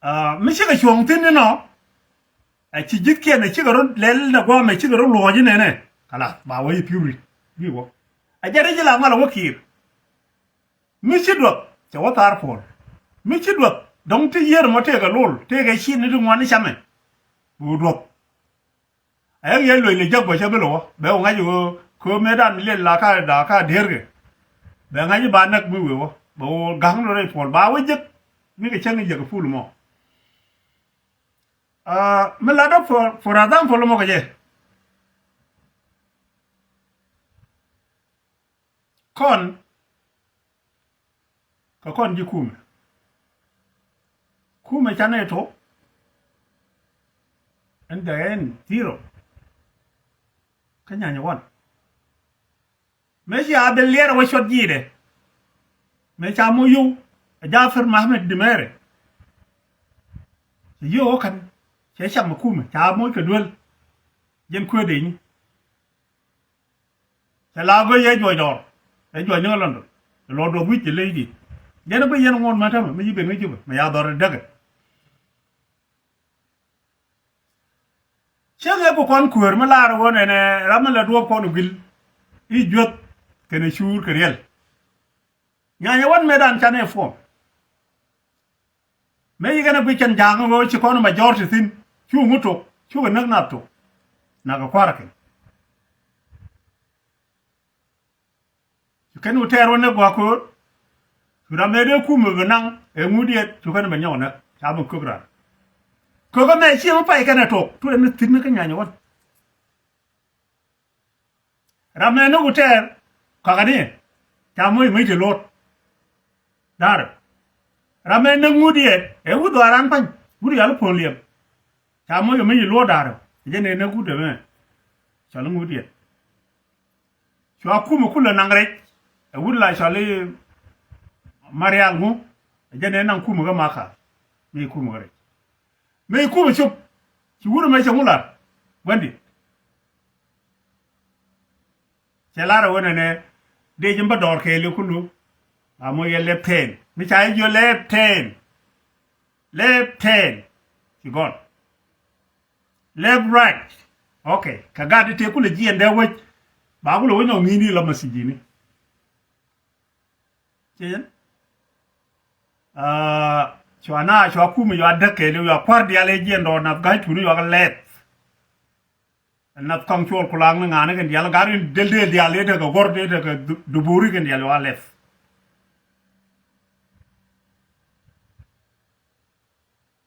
Ah, mi cikɛ cuɔ̱ŋ thi̱n inɔ. Ɛ ci ji̱thkiɛn ɛ cikɛ rɔ lɛl nɛ guamɛ cikɛ rɔ luɔ̱ɔ̱c inɛnɛ. Kala ba wee ci pi̱w ri̱t. Bi wä. A jɛ rɛc la ŋɔl a wä kiɛɛr. Mi ci duɔth cɛ wä thaar puɔl. Mi ci duɔth dɔ̱ŋ ti yiër mɔ tëëkɛ lol tëëkɛ ci ni ti ŋuan ni camɛ. Bi wä duɔth. Ɛ yɛ loc lɛ jek bä cä bi lɛ wä bɛ wä ŋa̱c wä köö mëëdan liɛl la ka da ka dierkɛ. Bɛ ŋa̱c ba näk mi wee wä bɛ wä ga̱ŋ ni rɛy puɔl ba wä jek. Mi kɛ cäŋ jek pul mɔ. Ah, mi lat dɔ for, for example mɔ kɛ jɛ. Kɔn kɛ kɔn ji̱ kumɛ. Kumɛ canɛ tok. Ɛn dɛ ɛn zero. Kä nyany wan. Mëë cia ben liɛɛr wä cuɔt ji̱i̱dɛ. Mëë ca moc yio̱w ɛ Jafar Mohamed Dimɛrɛ. Cɛ yio̱w wä kän cɛ cam ɛ kumɛ ca moc kɛ duel. Jɛn kueetdɛ nyi. Cɛ la go̱o̱c yɛ juɔc dɔɔr. Ɛ juɔc ni ɣä London. Ɛ luɔt duɔth wi̱c ɛ ley di̱t. Jɛn ɛ bi yɛn ŋuɔ̱t mɛ tämɛ mi ci ben ŋäc jupɛ mɛ ya dhɔr ɛ däkɛ. Cä ŋɛ ku kɔn kuäär mi laar ɣöö nɛnɛ ram mi la duɔ̱ɔ̱p kɔn guil. I̱ juäth kɛnɛ cuur kɛ riɛl. Nyanyɛ wän mëëdan canɛ puɔ̱m. Mëë yikɛn a guic kɛn ja̱a̱ŋ ɣöö ci kɔn majority thi̱n cu ŋut tok cukɛ näk nath tok. Nakä kua̱rä kɛn. Cu kɛn wä tɛɛr wä näk gua̱a̱k köör. Cu ram mëë dee kumɛ bi naŋ ɛ ŋut yɛt cu kɛn bɛ nyɔk näk ca bi kök ran. Kökä mɛ ci mi pay kɛn ɛ tok tuɛ ni thi̱n ni kä nyany wän. Ram mɛ näk wä tɛɛr kakä ni ca moc moc ti luɔt. Da̱rɛ ram mɛ näk ŋut yɛt ɛ wut dhɔaaran pa̱ny wut yal puɔ̱n liɛm. Ca moc ɛ mi yi luɔ̱ɔ̱daarä jɛn ɛ näk wut ɛmɛ. Cɔl i̱ ŋut yɛn cua kumɛ kulɛ naŋ rɛc. Ɛ wut la cɔl i̱ Marial ŋu. Jɛn ɛ naŋ kumɛ kä Makal mi kumɛ kä rɛc. Mi kumɛ cop ci wut ɛmɛ cɛ ŋu lar. Gua̱ndit. Cɛ lar ɛ wen ɛnɛ dee ji̱ bä dɔɔr kɛɛli kulu. A moc yɛ lɛp tɛɛn mi ca yɛ jiö lɛp tɛɛn. Lɛp tɛɛn. Ci gɔn. Left, right. Okay. Kɛ gat ti tëë kulɛ jiɛn dee wec. Ba kulɛ wec nɔ ŋi̱i̱ni lɔ masijini. Ci jɛn. Aa, cua na cua kumɛ yua däk kɛɛli yua kua̱r diaal ɛ jiɛn dɔɔr nath ga̱a̱c tuni yua kɛ lɛth. Nath kɔŋ cuɔl kulaŋ ni ŋa̱a̱ni kɛn diaal gat in del del diaal ɛ tekɛ gɔr ɛ tekɛ du-, duburi kɛn diaal yua lɛth.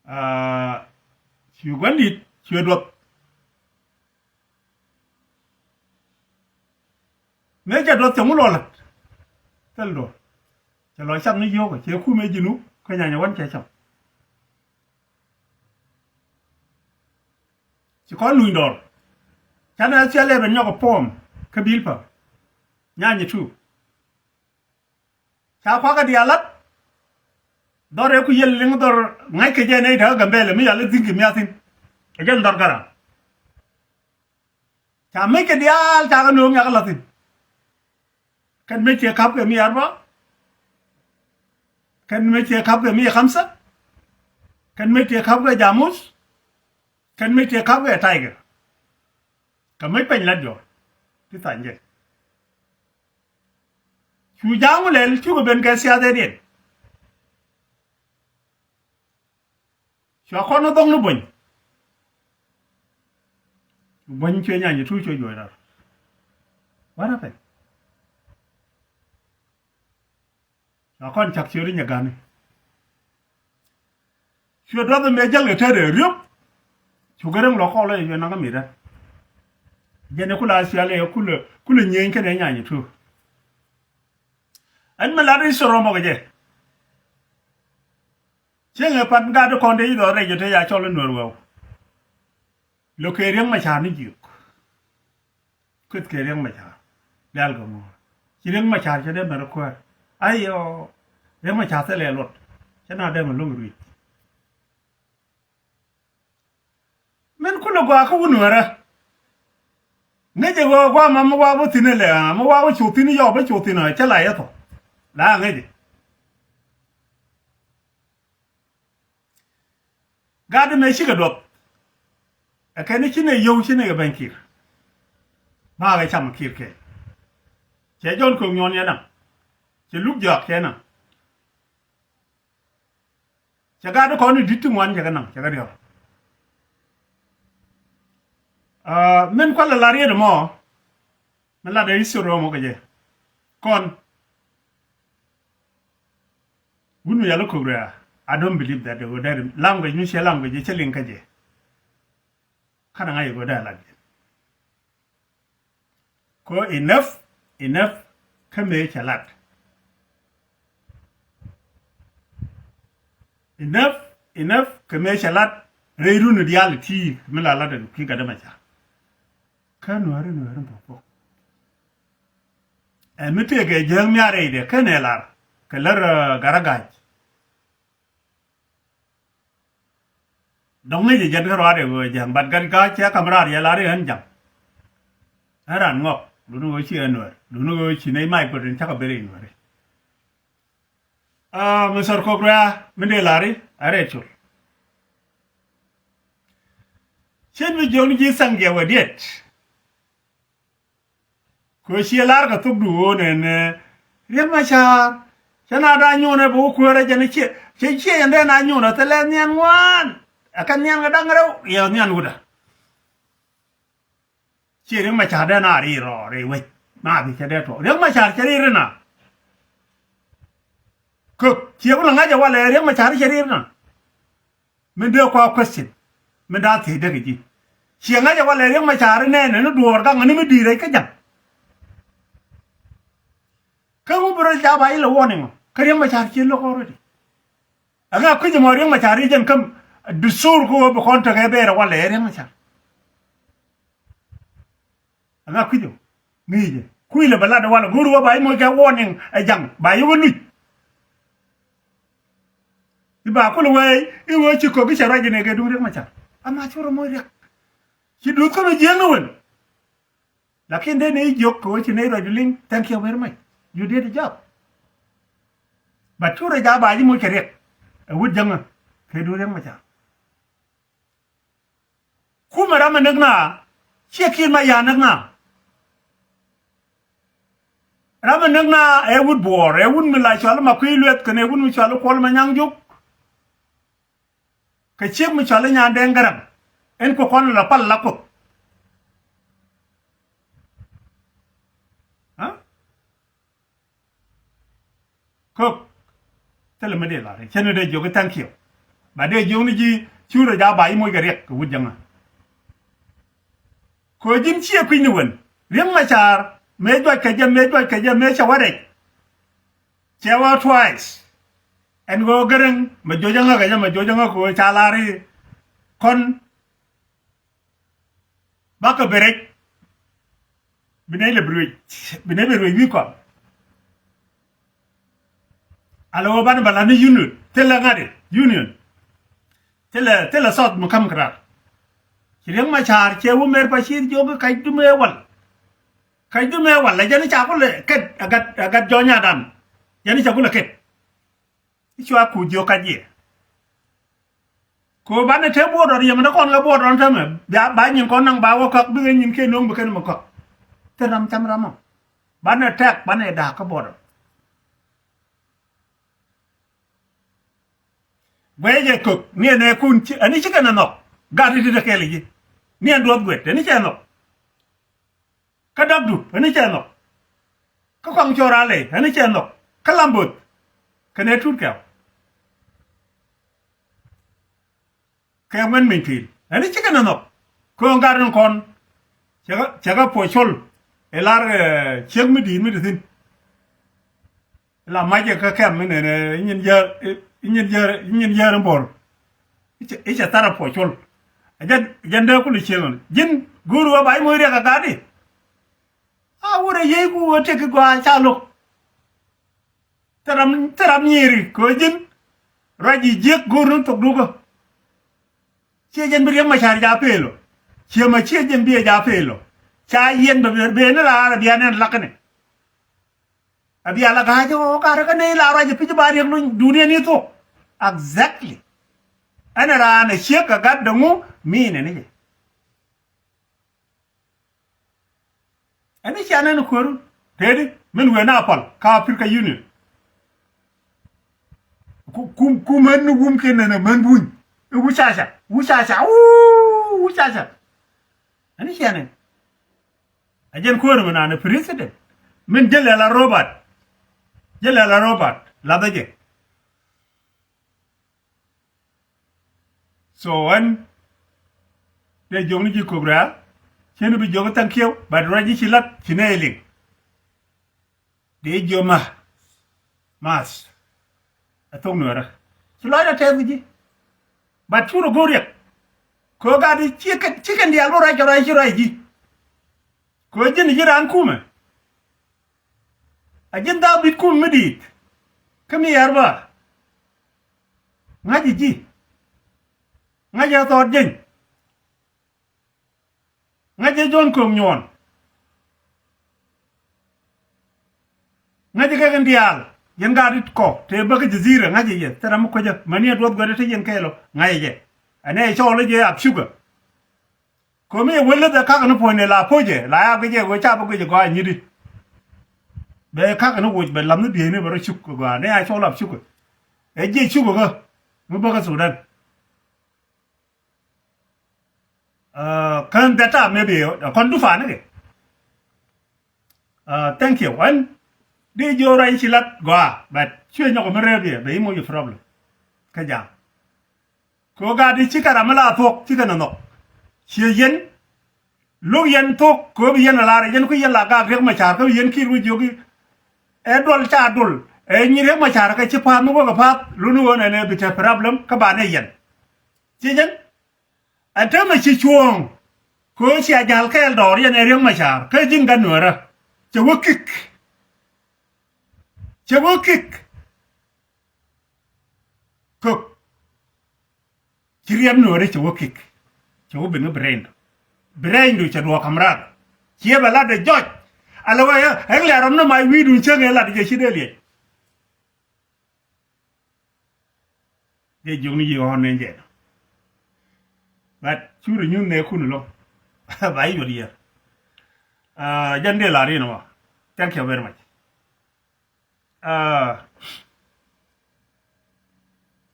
Aa, ci gua̱ndit ci duɔth. Mëë cɛ duɔth cɛ ŋu lɔ la̱t. Thil duɔth cɛ lɔ cam ni yio̱o̱kä cɛ kumɛ ji̱nu kä nyanyɛ wän cɛ cam. Ci kɔn luny dɔɔr. Canɛ thial lɛ ben nyɔk ɛ puɔm kä bil pa nyanyɛ tu. Ca kuakä diaal lat. Dhɔr ëë ku yiël liŋ dhɔr ŋa̱ckɛ jɛ nɛy tekä Gambɛlɛ mi yal i̱ dhi̱ŋ kɛ mia̱thi̱n. Ɛ jɛn dhɔr Garaŋ. Ca mec kɛ diaal ca kɛ nööŋ yakä la̱thi̱n. Kɛn mec tëë ka̱pkɛ mi arba. Kɛn mec tëë ka̱pkɛ mi kamsa. Kɛn mec tëë ka̱pkɛ jamus. Kɛn mec tëë ka̱pkɛ taykɛ. Kɛ mec pɛny lat jɔɔr ti tha̱ny jɛ. Cu ja̱a̱ŋ wä lɛl cukɛ ben kɛ siathɛdiɛn. Cua kɔn ni dhɔŋ ni buɔ̱ny. Buɔ̱ny cuɛ nyany cu cuɛ juɔc rar. What happened? Cua kɔn cak ciöt inyɛ gani. Cuɛ duɔth ɛmɛ jäl kɛ tetdɛ riöp. Tukä räŋ lɔ kɔl ɛ yɛ naŋ kä mi̱i̱rä. Jɛn ɛ kula sial ɛ kulɛ kulɛ nyieeny kɛnɛ nyany tu. Ɛn mi lat i̱ soro mɔk jɛ. Cieŋ ɛ pat gat kɔn te i̱ dhɔr rɛc ɛ te ya cɔl i̱ nuɛr wɛw. Lo kɛ Riek Machar ni jiök. Kueth kɛ Riek Machar. Dial kɛ ŋuɔ̱ɔ̱r. Ci Riek Machar cɛ dee mɛr kuäär. Ayɔ. Riek Machar thilɛ luɔt. Cɛ na dee mɛ lo̱ŋ ruic. Min kulɛ gɔaa kä wun wärä. Ŋäcɛ ɣöö gɔaa ma mi wak bä thi̱n ilɛ, mi wak bä cu thi̱n yɔɔk bä cu thi̱n ɔ cä la yɛ thɔ. La ŋäcɛ. Gat mëë cikɛ duɔth. Ɛ kɛn i̱ ci nɛ yio̱w ci nɛ kɛ bɛny Kiir. Bakɛ cam Kiir kɛ. Cɛ Jɔn Ko̱k Nyuɔn yɛ naŋ. Cɛ Luk Jɔak cɛ naŋ. Cɛ gat kɔn i̱ di̱t ti ŋuan cɛ kɛ naŋ cɛ kɛ diɔ̱k. Min kualɛ la riet mɔ. Mi lat ɛ history mɔ kɛ jɛ. Kɔn. Wun mi yal i̱ Ko̱k Rɛ̈ɛ̈, I don't believe that they go there. Language mi ciɛ language cɛ liŋ kä jɛ. Kɛnɛ ŋa̱c i̱ go there lat jɛ. Ko enough, enough, kä mëë cɛ lat. Enough, enough, kä mëë cɛ lat. Rɛy run diaal ti mi la lat ɛn ki gat dämɛ ca. Kä nuääri nuääri bä bä. Ɛ mi tëëkɛ jiäk nhiar rɛydɛ ken ɛ lar kɛ lär, ɛ, Garagac. Dɔ̱ŋ ŋäc ɛ jɛn kä ruaadɛ ɣöö jiäk, but Garagac cɛ kam raar yɛ lar i̱ ɣän ja̱ŋ. Ɣän raan ŋɔk, duundɛ ɣöö ci ɣän nuäär, duundɛ ɣöö ci nɛy mac guɔ̱t in cakɔ ben rɛy nuääri. Aa, Mister Ko̱k Rɛ̈ɛ̈, min dee lar i̱ a rɛy col. Cien mi jiɔkni ji̱ thaŋ jiɛ wä diet. Kɛ ɣöö ciɛ lar kɛ thokdu ɣöö nɛn, ɛ, Riek Machar. Cɛ na daa nyuɔnɛ bɛ wä kuäärä jɛn ciɛ, ciɛ, ciɛ jɛn dee na nyuɔnɛ thilɛ nhian ŋuan. Ɛ kɛ nhian kɛ da̱ŋ rɛw, yɛ nhian wutdä. Ciɛ Riek Machar dee na ri rɔ ri wec. Na bi cɛ dee tuɔk. Riek Machar cɛ ri ri na. Kök, ciɛ ku lɛ ŋa̱c ɛ walɛ Riek Machar cɛ ri ri na. Min dee kua question. Min daa thiec dee kɛ ji̱. Ciɛ ŋa̱c ɛ walɛ Riek Machar inɛɛnɛ ni duɔɔr gaŋ ni mi di̱i̱t rɛc kä ja̱ŋ. Kä ŋu bi rɔ ja̱ ba ilɛ warning ɔ? Kä Riek Machar ci lo̱k already. Ɛŋa kui̱c ɛmɔ Riek Machar i̱ jɛn käm dusur kä ɣöö bi kɔn tekɛ bɛɛr ɛ walɛ Riek Machar. Ɛŋa kui̱c ɔ? Ŋi̱i̱cɛ kui̱ lɛ bɛ lat ɛ walɛ go̱o̱r ɣöö ba i̱ moc kɛ warning ɛ ja̱ŋ ba i̱ wä luc. I̱ ba kulɛ wee i̱ ɣöö ci Ko̱k i̱ cɛ ruac inɛ kɛ duŋ Riek Machar. Ama curɛ moc Riek. Ci duth kä mi jiäkni wen. Lakin dee ni jiök kɛ ɣöö ci nɛy ruac liŋ, thank you very much. You did a job. But curɛ ja̱ ba ji̱ moc kɛ Riek. Ɛ wut jäŋä kɛ duŋ Riek Machar. Kumɛ ram mi näk na, ciɛ Kiir Mayar näk na. Ram mi näk na ɛ wut Buɔɔr, ɛ wut mi la cɔal i̱ Makuei Lueth kɛnɛ wut mi cɔal i̱ Kuɔl Manyaŋ Juk. Kɛ ciek mi cɔal i̱ Nyandɛŋ Garaŋ. Ɛn kɛ kɔn la pal la Kuoth. Aa? Kök. Thilɛ mi dee lar cɛ ni dee jiök i̱ thank you. Ba dee jiök ni ji̱ curɛ ja̱ ba i̱ moc kɛ Riek kɛ wut jäŋä. Kɛ ɣöö ji̱n ciɛ kui̱ny ni wen. Riek Machar mëë juac kɛ jɛ, mëë juac kɛ jɛ, mëë cɛ wä rɛc. Cɛ wä twice. Ɛn ɣöö Garaŋ mɛ juɔc jäŋä kɛ jɛ, mɛ juɔc jäŋä kɛ ɣöö ca lar i̱ kɔn bakɛ ben rɛc. Bi nɛy lɛ bi ruec, bi nɛy bi ruec wi̱i̱ kɔn. Ala ɣöö banɛ bɛ la̱t ni union, thilɛ ŋa̱t i̱ union. Thilɛ, thilɛ South mi ka̱m kɛ raar. Ci Riek Machar cɛ wä Mer Bashir jiök i̱ kac dumɛ wal. Kac dumɛ wal, la jɛn i̱ ca kulɛ ket, a gat, a gat jɔnyaadan. Jɛn i̱ ca kulɛ ket. I̱ cua kuc jiök kac yɛ. Kɛ ɣöö banɛ te buɔɔr dɔ̱r yɛmɛ ni kɔn kɛ buɔɔr dɔ̱r tämɛ. Ba, ba nyin kɔn naŋ ba wä käk bikɛ nyin kiɛ no̱o̱ŋ bi kɛn mɛ käk. Thil ram cam ram ɔ. Banɛ tɛk, banɛ da̱a̱k kä buɔɔr dɔ̱r. Guɛcɛ jɛ Kök, ni ɛn ɛ kun ci, ɛn i̱ ci kɛn ɛ nhɔk. Gat i̱ ti te kɛɛl i̱ ji̱. Ni ɛn duɔth guet, ɛn i̱ cɛ nhɔk. Kä Dapdup, ɛn i̱ cɛ nhɔk. Kä Kɔaŋ Cɔr Alɛ, ɛn i̱ cɛ nhɔk. Kä Lamboth, kɛnɛ Tut Kɛw. Kɛ ŋuɛn Mɛnytuil, Ɛn i̱ cikɛ nɛ nhɔk. Kööŋ gat in kɔn cɛ kɛ puɔ̱c col. Ilar ciek mi di̱i̱t mi ti thi̱n. Ila macɛ kä kɛm mi nɛnɛ i̱ nyin jäär in bo̱r. I̱ cɛ thar a puɔ̱c col. Ɛ jɛn dee kul i̱ ciek in ji̱n go̱o̱r wä ba i̱ moc riɛk a gat i̱. A wurɛ yiey ku wä tëk i̱ gɔaa ca lo̱k. Thil ram, thil ram nyiiri kɛ ɣöö ji̱n ruac ji̱ jiäk go̱o̱r ni thok dukä. Ciɛ jɛn bi Riek Machar ja peel ɔ. Ciɛ ma ciɛ jɛn bi ɛ ja peel ɔ. Ca yɛn bɛ ben ni raar a bia nɛn lakäni. A bia la ga̱a̱c ɔ ga̱a̱r kä nɛy la ruac ɛ pi̱c ba Riek Luny duniɛ ni thok. Exactly. Ɛn raan ɛ ciek kɛ gat däŋu mi nɛni jɛ. Ɛn i̱ cia nɛn kuäärun tëëdi min wëë na pal ka Africa Union. Ku, kum, kum ɛn ni wum kiɛ nɛn ɛ män buny. I̱ wucaca, wucaca, wuu, wucaca. Ɛn i̱ cia nɛn. Ɛ jɛn kuäär mi naan ɛ president. Min jɛ lɛl a Robert. Jɛ lɛl a Robert. Lathä jɛ. So ɛn dee jiök ni ji̱ kök rɛ̈ɛ̈r. Cien bi jiök thank you, but ruac ji̱ ci la̱t ci nɛy liŋ. Dee jiök ma math. Ɛ thok nuɛrä ci lɔcdä tɛth ji̱. But cu rɔ go̱o̱r riɛk. Kɛ ɣöö gat i̱ ci kɛn, ci kɛn diaal bä ruac kɛ ruac ci ruac ji̱. Kɛ ɣöö ji̱n ji̱ raan kumɛ. A ji̱n dhaabit kum mi di̱i̱t. Kä mi yɛr bä ŋa̱c ji̱. Ŋa̱c jɛ thɔɔt ji̱ny. Ŋa̱c jɛ John Kok Nyuɔn. Ŋa̱c jɛ kɛ kɛn diaal. Yɛn gaat i̱ kɔ tëë bäk Jazeera ŋa̱c jɛ yɛ thil ram mi kuecä mäni ɛ duɔth guɛt ɛ te yɛn kɛɛl ɔ ŋa̱c jɛ. Ɛn ɛ cɔɔl jɛ ap sugar. Komi ɛ wä läth ɛ kakä ni puɔ̱nydɛ la po̱cɛ la ya guic ɛ wee ca bä guic ɛ gɔaa nyit i̱. Bɛ kakä ni woc bɛ lath ni bieyni bɛ rɔ cuk kɛ gɔaa ni a cɔl ap cukɛ. Ɛ jiɛ cukɛ kä mi bä kä Sudan. Kän that time maybe ɛ kɔn dufaani kɛ. Thank you. Ɛn di jiö ruac ci lat gɔaa but cuɛ nyɔk mi rɛp yɛ bɛ i̱ moc problem. Kä jam. Kɛ ɣöö gat i̱ cikɛ ram mi la thuɔ̱k cikɛ nɛ nhɔk. Ciɛ yɛn lo̱k yɛn thuɔ̱k kɛ ɣöö bi yɛn a lar yɛn kui̱ yɛn la gak Riek Machar kä bi yɛn ki̱i̱r wi̱c jiök i̱ ɛ duɔl ca duɔl ɛ nyi Riek Machar kɛ ci pa̱a̱th mi wäkɛ pa̱a̱th luni ɣöö nɛnɛ bi te problem kä ba nɛ yɛn. Ciɛ yɛn ɛ täämɛ ci cuɔ̱ɔ̱ŋ kɛ ɣöö cia ja̱l kɛɛl dɔɔr yɛn ɛ Riek Machar kä ji̱n gat Nuäärä. Cɛ wä kik. Cɛ wä kik. Kök. Ci riɛm ni ɣöö rɛy cɛ wä kik. Cɛ wä ben kä bi rɛy ni. Bi rɛy ni cɛ duɔɔk ka̱m raar. Ciɛ bɛ lat dee jɔc. Ala wee ɛ ɣɛk lɛ rɔm ni mac wi̱i̱dun cäŋ ɛ lat jɛ ci dee liɛc. Dee jiök ni yi ɣɔ̱n ni jɛ. But curi nyuth nɛ kun lo. Ba yi yuɔt yɛ. Jɛn dee la rin wä. Thank you very much.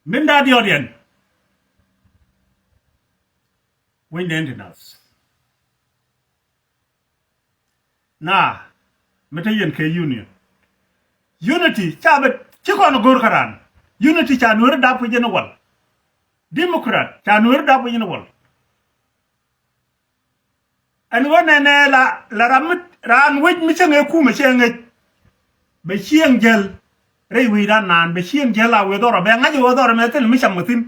Min da̱a̱ diɔt yɛn. Wec nɛn ti nath. Na mi te yɛn kɛ union. Unity ca bɛ ci kɔn go̱r kä raan. Unity ca nueri dap kɛ jɛn wal. Democrat ca nueri dap kɛ jɛn wal. Ɛn ɣöö nɛnɛ la la ram mi raan wec mi cäŋ ɛ kumɛ cɛ ŋäc. Bɛ cieŋ jäl rɛy wi̱i̱dan naan bɛ cieŋ jäl a wëë dhɔrɔ bɛ ŋa̱c ɛ ɣöö dhɔrɔ mɛ thil mi cam kɛ thi̱n.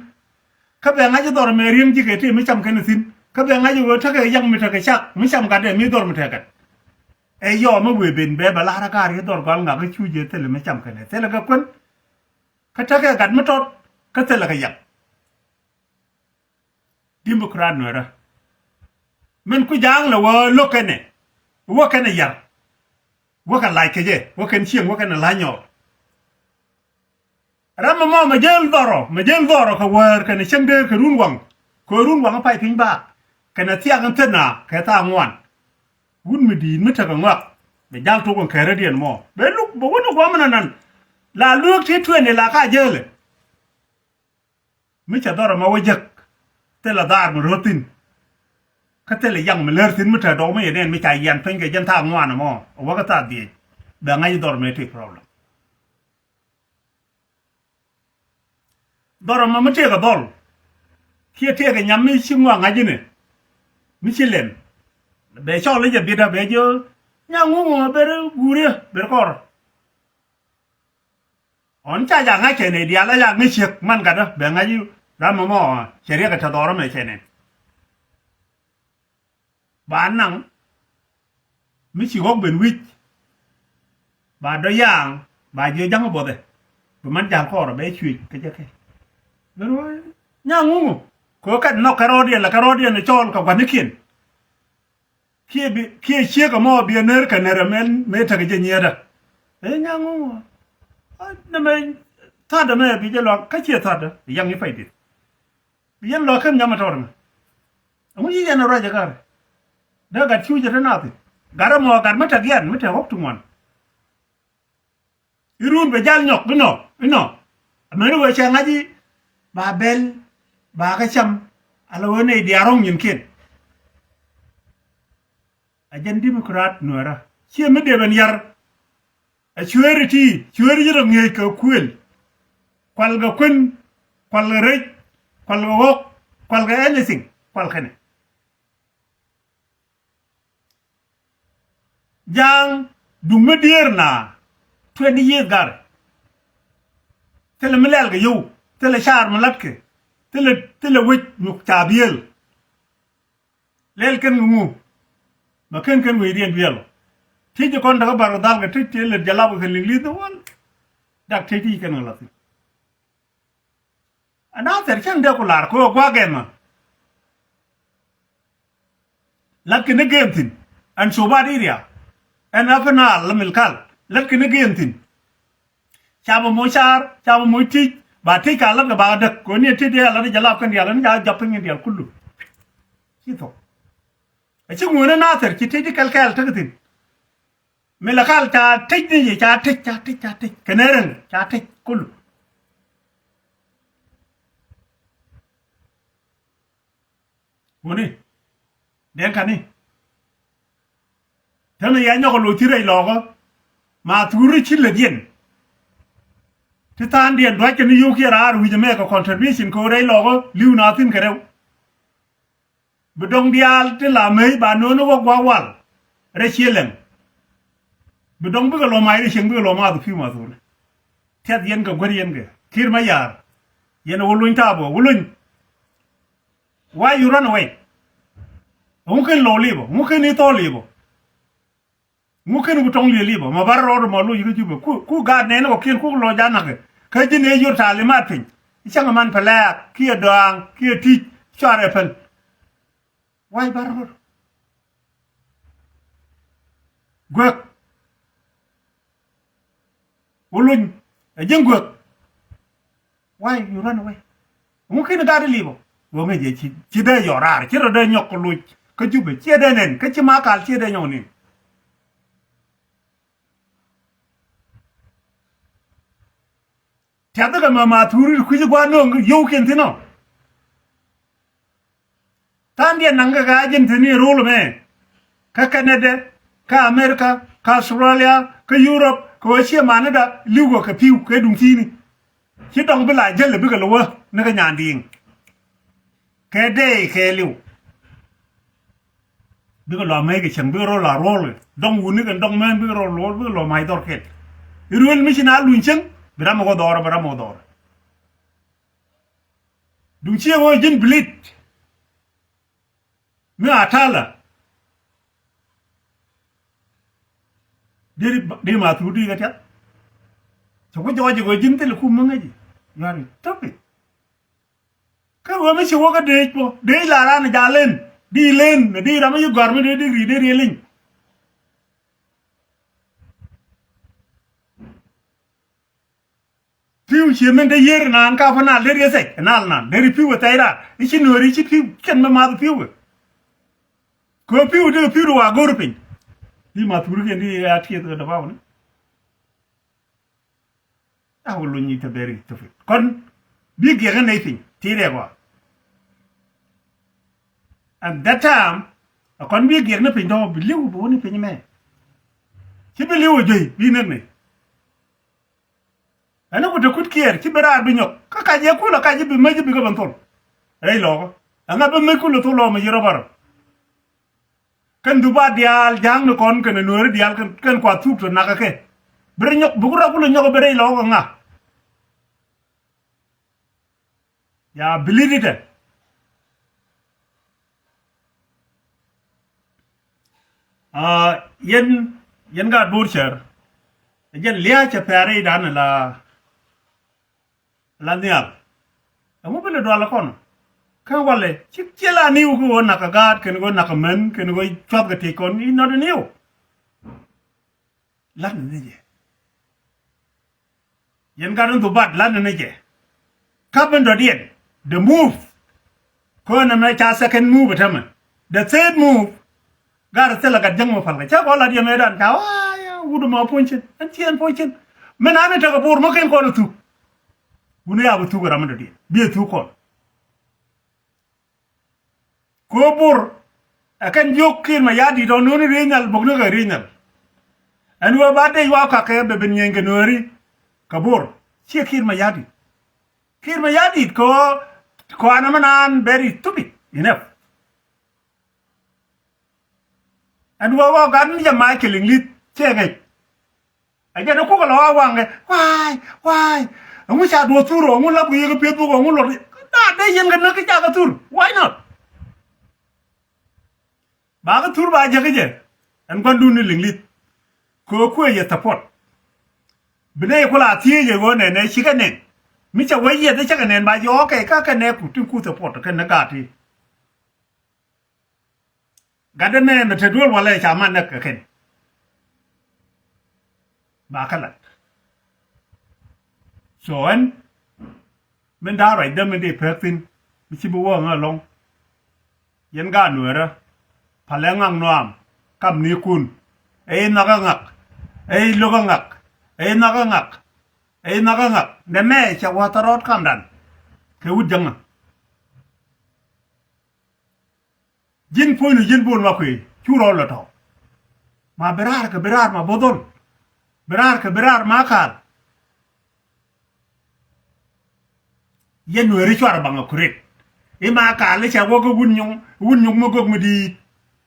Kä bɛ ŋa̱c ɛ dhɔrɔ mɛ riäŋ ji̱ kɛ tëë mi cam kɛn ɛ thi̱n. Kä bɛ ŋa̱c ɛ ɣöö tekɛ yak mi tekɛ cak mi cam gatdɛ mi dhɔr mi tekɛ gat. Ɛ yɔɔ mi wëë ben bɛ bɛ la̱r ɛ ga̱a̱r i̱ dhɔr gɔal ŋak ɛ cu jiɛ thil mi cam kɛn ɛ thil ɛ kɛ kuän. Kä tekɛ gat mi tɔt kä thil ɛ kɛ yak. Democrat nuɛrä. Min ku ja̱a̱ŋ lɛ wä lo̱k kɛnɛ wä kɛnɛ yar. Wä kɛ lac kɛ jɛ wä kɛn cieŋ wä kɛnɛ la̱ny nyɔɔr. Ram mɛ mɔ mɛ jel dhɔrɔ mɛ jel dhɔrɔ kɛ wäär kɛnɛ cäŋ dee kɛ run waŋ. Kɛ run waŋ pay piny baak kɛnɛ thiak in thil na kɛ thaak ŋuan. Wut mi di̱i̱t mi tekɛ ŋɔak bɛ jal tok in kɛɛrä diɛn mɔ bɛ luk bɛ wut in gua̱m in anan. La lueek ti tueni la ka jälɛ. Mi cɛ dhɔr ɛmɛ wä jek. Thilɛ dhaar mi ro̱o̱ thi̱n. Kä thilɛ yaŋ mi lär thi̱n mi te dɔk mi yɛ nɛn mi ca yian piny kɛ jɛn thaak ŋuan ɛmɔ. Wä kä thaak dhiec. Bɛ ŋa̱c dhɔr mi ti problem. Dhɔr ɛmɔ mi tëëkɛ dhɔl. Kiɛ tëëkɛ nyam mi ci ŋuak ŋa̱c inɛ mi ci lɛm. Bɛ cɔl i̱ jɛ bi̱t a bɛ jiö nyaŋ ŋuŋ ɔ ber guuriä ber kɔr. Ɣɔn ca ja̱ ŋa̱c kɛn i̱ diaal a ja̱ ŋäc ciek man gatdä bɛ ŋa̱c i̱ ram ɛmɔ cɛ riɛk ɛ te dhɔr ɛmɛ cɛ nɛn. Ba naŋ mi ci ɣɔ̱k ben wi̱c. Ba dɔ̱ ya̱a̱ŋ ba jiö ja̱ŋ buɔthɛ. Bi man ja̱l kɔɔr bɛ cuëc kä jɛ kɛ. Bɛ ruɔ̱ɔ̱c nyaŋ ŋuŋ ɔ kɛ ɣöö kat nhɔk kɛ rɔɔdiɛn la kɛ rɔɔdiɛn cɔɔl kɛ gua̱nikiɛn. Kiɛ bi kiɛ ciek ɛmɔ bi ɛ ner kɛ ner ɛmɛn mëë tekɛ jɛ nyiɛɛdä. Ëë nyaŋ ŋuŋ ɔ nɛmɛ. Thatdä mɛ bi jɛ luaŋ kä ciɛ thatdä yaŋ i̱ pay dieth. Bi yɛn lɔ ken nyam a tɔt ŋa. Ɛŋu yi yɛn a ruac a gar. Dee gat cu jɛ te nathi. Gat ɛmɔ gat mi tɛk yɛn mi tɛk ɣɔk ti ŋuan. Irun bɛ jal nyɔk inɔ inɔ. Amäni wee cɛ ŋa̱c i̱ ba bɛl ba kä cam. Ala wee nɛy diaar rɔ̱ŋ nyinkiɛn. A jɛn Democrat nuɛɛrä ciɛ mi dee ben yar. A cueeri ti cueeri ci rɔ ŋi̱eec kɛ kuël. Kual kɛ kuën, kual kɛ rɛc, kual kɛ ɣɔk, kual kɛ anything, kual kɛnɛ. Ja̱a̱ŋ duŋ mi diëër na twenty years gar. Thilɛ mi lɛl kɛ yio̱w, thilɛ caar mi latkɛ, thilɛ thilɛ wec nyuk ca biëël. Lɛl kɛn kɛ ŋu ma ken kɛn wecdiɛn biɛl ɔ. Ti̱c kɔn tekä bar kɛ dhal kɛ ti̱c ti lät jalap kɛ kɛ liŋ li̱th wal. Dak ti̱c ti kɛn kɛ lathi. Anathɛr cäŋ dee ku lar kɛ ɣöö gua̱a̱k ɛmɛ. Lat kɛ ni gem thi̱n ɛn cobat iria ɛn apɛn al la mil kal. Lat kɛ ni gem thi̱n. Ca bä moc car ca bä moc ti̱c ba ti̱c ka lat kɛ ba däk kɛ ni ti̱c dee lat jalap kɛn dial ni ca jap piny dial kulu. Ci thok. A ci ŋuäni nathɛr ci ti̱c di kɛl kɛl tek thi̱n. Mi la kal ca ti̱c ni ci ca ti̱c ca ti̱c ca ti̱c kɛ ni ren ca ti̱c kulu. Wuni den kani. Teni ya nyɔk loc ti rɛy lɔɔkä. Ma thuri ci lät yɛn. Ti tha̱a̱ŋdiɛn duackɛ ni yio̱w kiɛ raar wi̱c ɛmɛ kɛ contribution kɛ ɣöö rɛy lɔɔkä li̱w na thi̱n kɛ rɛw. Bi dɔ̱ŋ diaal ti la mec ba no̱o̱ni wä gua̱a̱k wal rɛy cië lɛŋ. Bi dɔ̱ŋ bikɛ lɔ mac rɛy cieŋ bikɛ lɔ math pi̱w ma thuri. Tiɛth yɛn kɛ guer yɛn kɛ ki̱r ma yaar. Yɛn ɛ wä luny taap ɛ wä luny. Why you run away? Ŋu ken lo̱w li̱bä ŋu ken i̱ thɔɔl li̱bä. Ŋu ken ku tɔŋ li̱e̱l i̱ bä ma bar rɔɔd ma loc kä Jubɛ ku ku gaat nɛɛni kɔkiɛn ku lɔc a nakä. Kä ji̱n ëë yot talimat piny i̱ cäŋ man pɛlɛɛk kiɛ dɔaaŋ kiɛ ti̱c cuarɛ päl. Wac bar rɔɔd guäk. Wuluny ɛ ji̱n guäk. Why you run away? Ŋu kin gaat ilipɔ wä ŋäc jɛ ci ci dee yɔ raar ci rɔ dee nyɔk kɛ loc kä Jubɛ ciɛ dee nɛn kä ci ma kal ciɛ dee nyɔk nin. Tiathikɛ mɛ ma thuri kui̱ci gua̱n nöŋ yio̱w kiɛn thi̱n ɔ. Tha̱a̱ŋdiɛn naŋ kɛ kä agent ni rol mɛ kä Canada kä America kä Australia kä Europe kɛ ɣöö ciɛ manida li̱w kɛ kɛ pi̱w kɛ duŋ thi̱i̱ni. Ci dɔŋ bi la jäl bikɛ lɛ wä ni kɛ nyandiiŋ kɛ dee kɛ li̱w. Bikɛ lɔ amec kɛ cäŋ bikɛ rol a ruɔl kɛ dɔŋ wuni kɛ dɔŋ mɛn bikɛ rol ruɔl bikɛ lɔ mac dhɔr kɛl. Iruel mi ci na luny cäŋ bi ram ɛ wä dhɔr bi ram ɛ wä dhɔr. Duŋ ciɛ ɣöö ji̱n bilit mi a ta̱a̱lä. Deri deri ma thur di kɛ tiath. Cɛ ku jɔɔc ɣöö ji̱n thil kum mi ŋäci. You are stupid. Kä ɣöö mi ci wä kä deec bä deec la raan ja̱ len di len mi di ram mi ci gɔ̱a̱r mi dee digri dee riel i̱ny. Pi̱w cie min te yier naan ka pa nal deri ethɛc nal naan deri pi̱w ethɛc raar i̱ ci nuɔ̱ɔ̱ri i̱ ci pi̱w kɛn mi math pi̱w kɛ. Kɛ pi̱w dee pi̱w di wa go̱r piny. Di ma thuri kɛn di a tieth kɛ däpaw ni. A wä luny i̱ te beri thupit kɔn bi giɛk ni nɛy piny ti rɛɛk wa. At that time a kɔn bi giɛk ni piny tɔ̱ bi li̱w bi wä ni piny mɛ. Ci bi li̱w a juey bi nek ni. Ɛn ku te kut kiɛɛr ci bi raar bi nyɔk kä kac yɛ kul a kac i̱ bi mäc i̱ bi kɛ ben thol. Rɛy lɔkä. Ɛŋa bi mec kulɛ thok lɔɔmɛ ci rɔ bärä. Kɛn dhup a diaal ja̱a̱ŋ ni kɔn kɛn nueeri diaal kɛn, kɛn kua thuk tɔ nakä kɛ. Bi rɛ nyɔk, bi ku rɛ kulɛ nyɔk bi rɛy lɔkä ŋa. Ya bilititɛ. Aa, yɛn, yɛn gaat Bor cär. Jɛn lia̱a̱ cɛ pɛ̈ɛ̈r i̱ dan la, la nhial. Ɛŋu bi lɛ dual kɔn. Kä walɛ ci ciɛ la niw ki ɣöö nak kɛ gaat kɛn ɣöö nak kɛ män kɛn ɣöö cuath kɛ tëc kɔn i̱ nɔt niw. Lat ni ni jɛ. Yɛn gat in dhubat lat ni ni jɛ. Kap in dɔ̱diɛn. The move. Kön ɛmɛ ca second move tämɛ. The third move. Gat thilɛ gat jäŋ mɛ pal kɛ cä kɔn lat yɛ mɛ dan ca wa̱a̱ wut mɛ puɔ̱ny cin ɛn ci ɛn puɔ̱ny cin. Mɛ nani tekɛ Bor mɛ ken kɔn a thuk. Wuni ya bi thuk ram in dɔ̱diɛn bi a thuk kɔn. Kɛ ɣöö Bor ɛ kɛn jiök Kiir Mayardit ɔ nuni ri̱i̱nyal bok ni kɛ ri̱i̱nyal. Ɛn ɣöö ba dec wa kakɛ bɛ ben nyieny kɛ nuääri kɛ Bor. Ciɛ Kiir Mayardit. Kiir Mayardit kɛ ɣöö kɔanɛ mi naan very stupid enough. Ɛn ɣöö ɣɔɔ gat ni jɛ mac kɛ liŋ li̱th ciɛ ŋäc. A jɛn a kuk a lɔ a waŋɛ wa̱a̱y wa̱a̱y. Ɛŋu ca duɔth thur ɔ ɛŋu lap kɛ yek kä pieth buk ɔ ɛŋu luɔt. Na dee yɛn kɛ näk kä ca kɛ thur. Why not? Ba kɛ thur ba jäk kä jɛ. Ɛn gua̱ndun ni liŋ li̱th. Kɛ kuɛ yɛ support. Bi nɛ yɛ ku la thiec yɛ ɣöö nɛnɛ cikɛ nɛn. Mi cɛ wec yɛth cɛ kɛ nɛn ba jɛ ɣɔ̱kɛ kä kɛ nɛ ku tin ku support kɛ nɛ gaat ti. Gat dee nɛɛn ɛ te duel walɛ ca man näk kɛ kɛn. Ba kä lat. So ɛn min da̱a̱ ruacdä min dee pek thi̱n mi ci bi wä ŋä lɔ̱ŋ. Yɛn gaat nueerä palɛ ŋak nuaam kam ni kun. Ɛ i̱ nhɔk ɛ ŋak. Ɛ i̱ lo̱k ɛ ŋak. Ɛ i̱ nhɔk ɛ ŋak. Ɛ i̱ nhɔk ɛ ŋak nɛ mɛ cɛ wä thɔrɔɔt kamdan. Kɛ wut jäŋä. Ji̱n puɔ̱nydu ji̱n Bol ma kuëë cu rɔɔl lɔ tɔ̱. Ma bi raar kɛ bi raar ma bo̱dhol. Bi raar kɛ bi raar ma kaal. Yɛn nueeri cuarɛ baŋ a kuret. I̱ ma kaal i̱ ca wä kä wun nyuŋ wun nyuŋ mi gök mi di̱i̱t.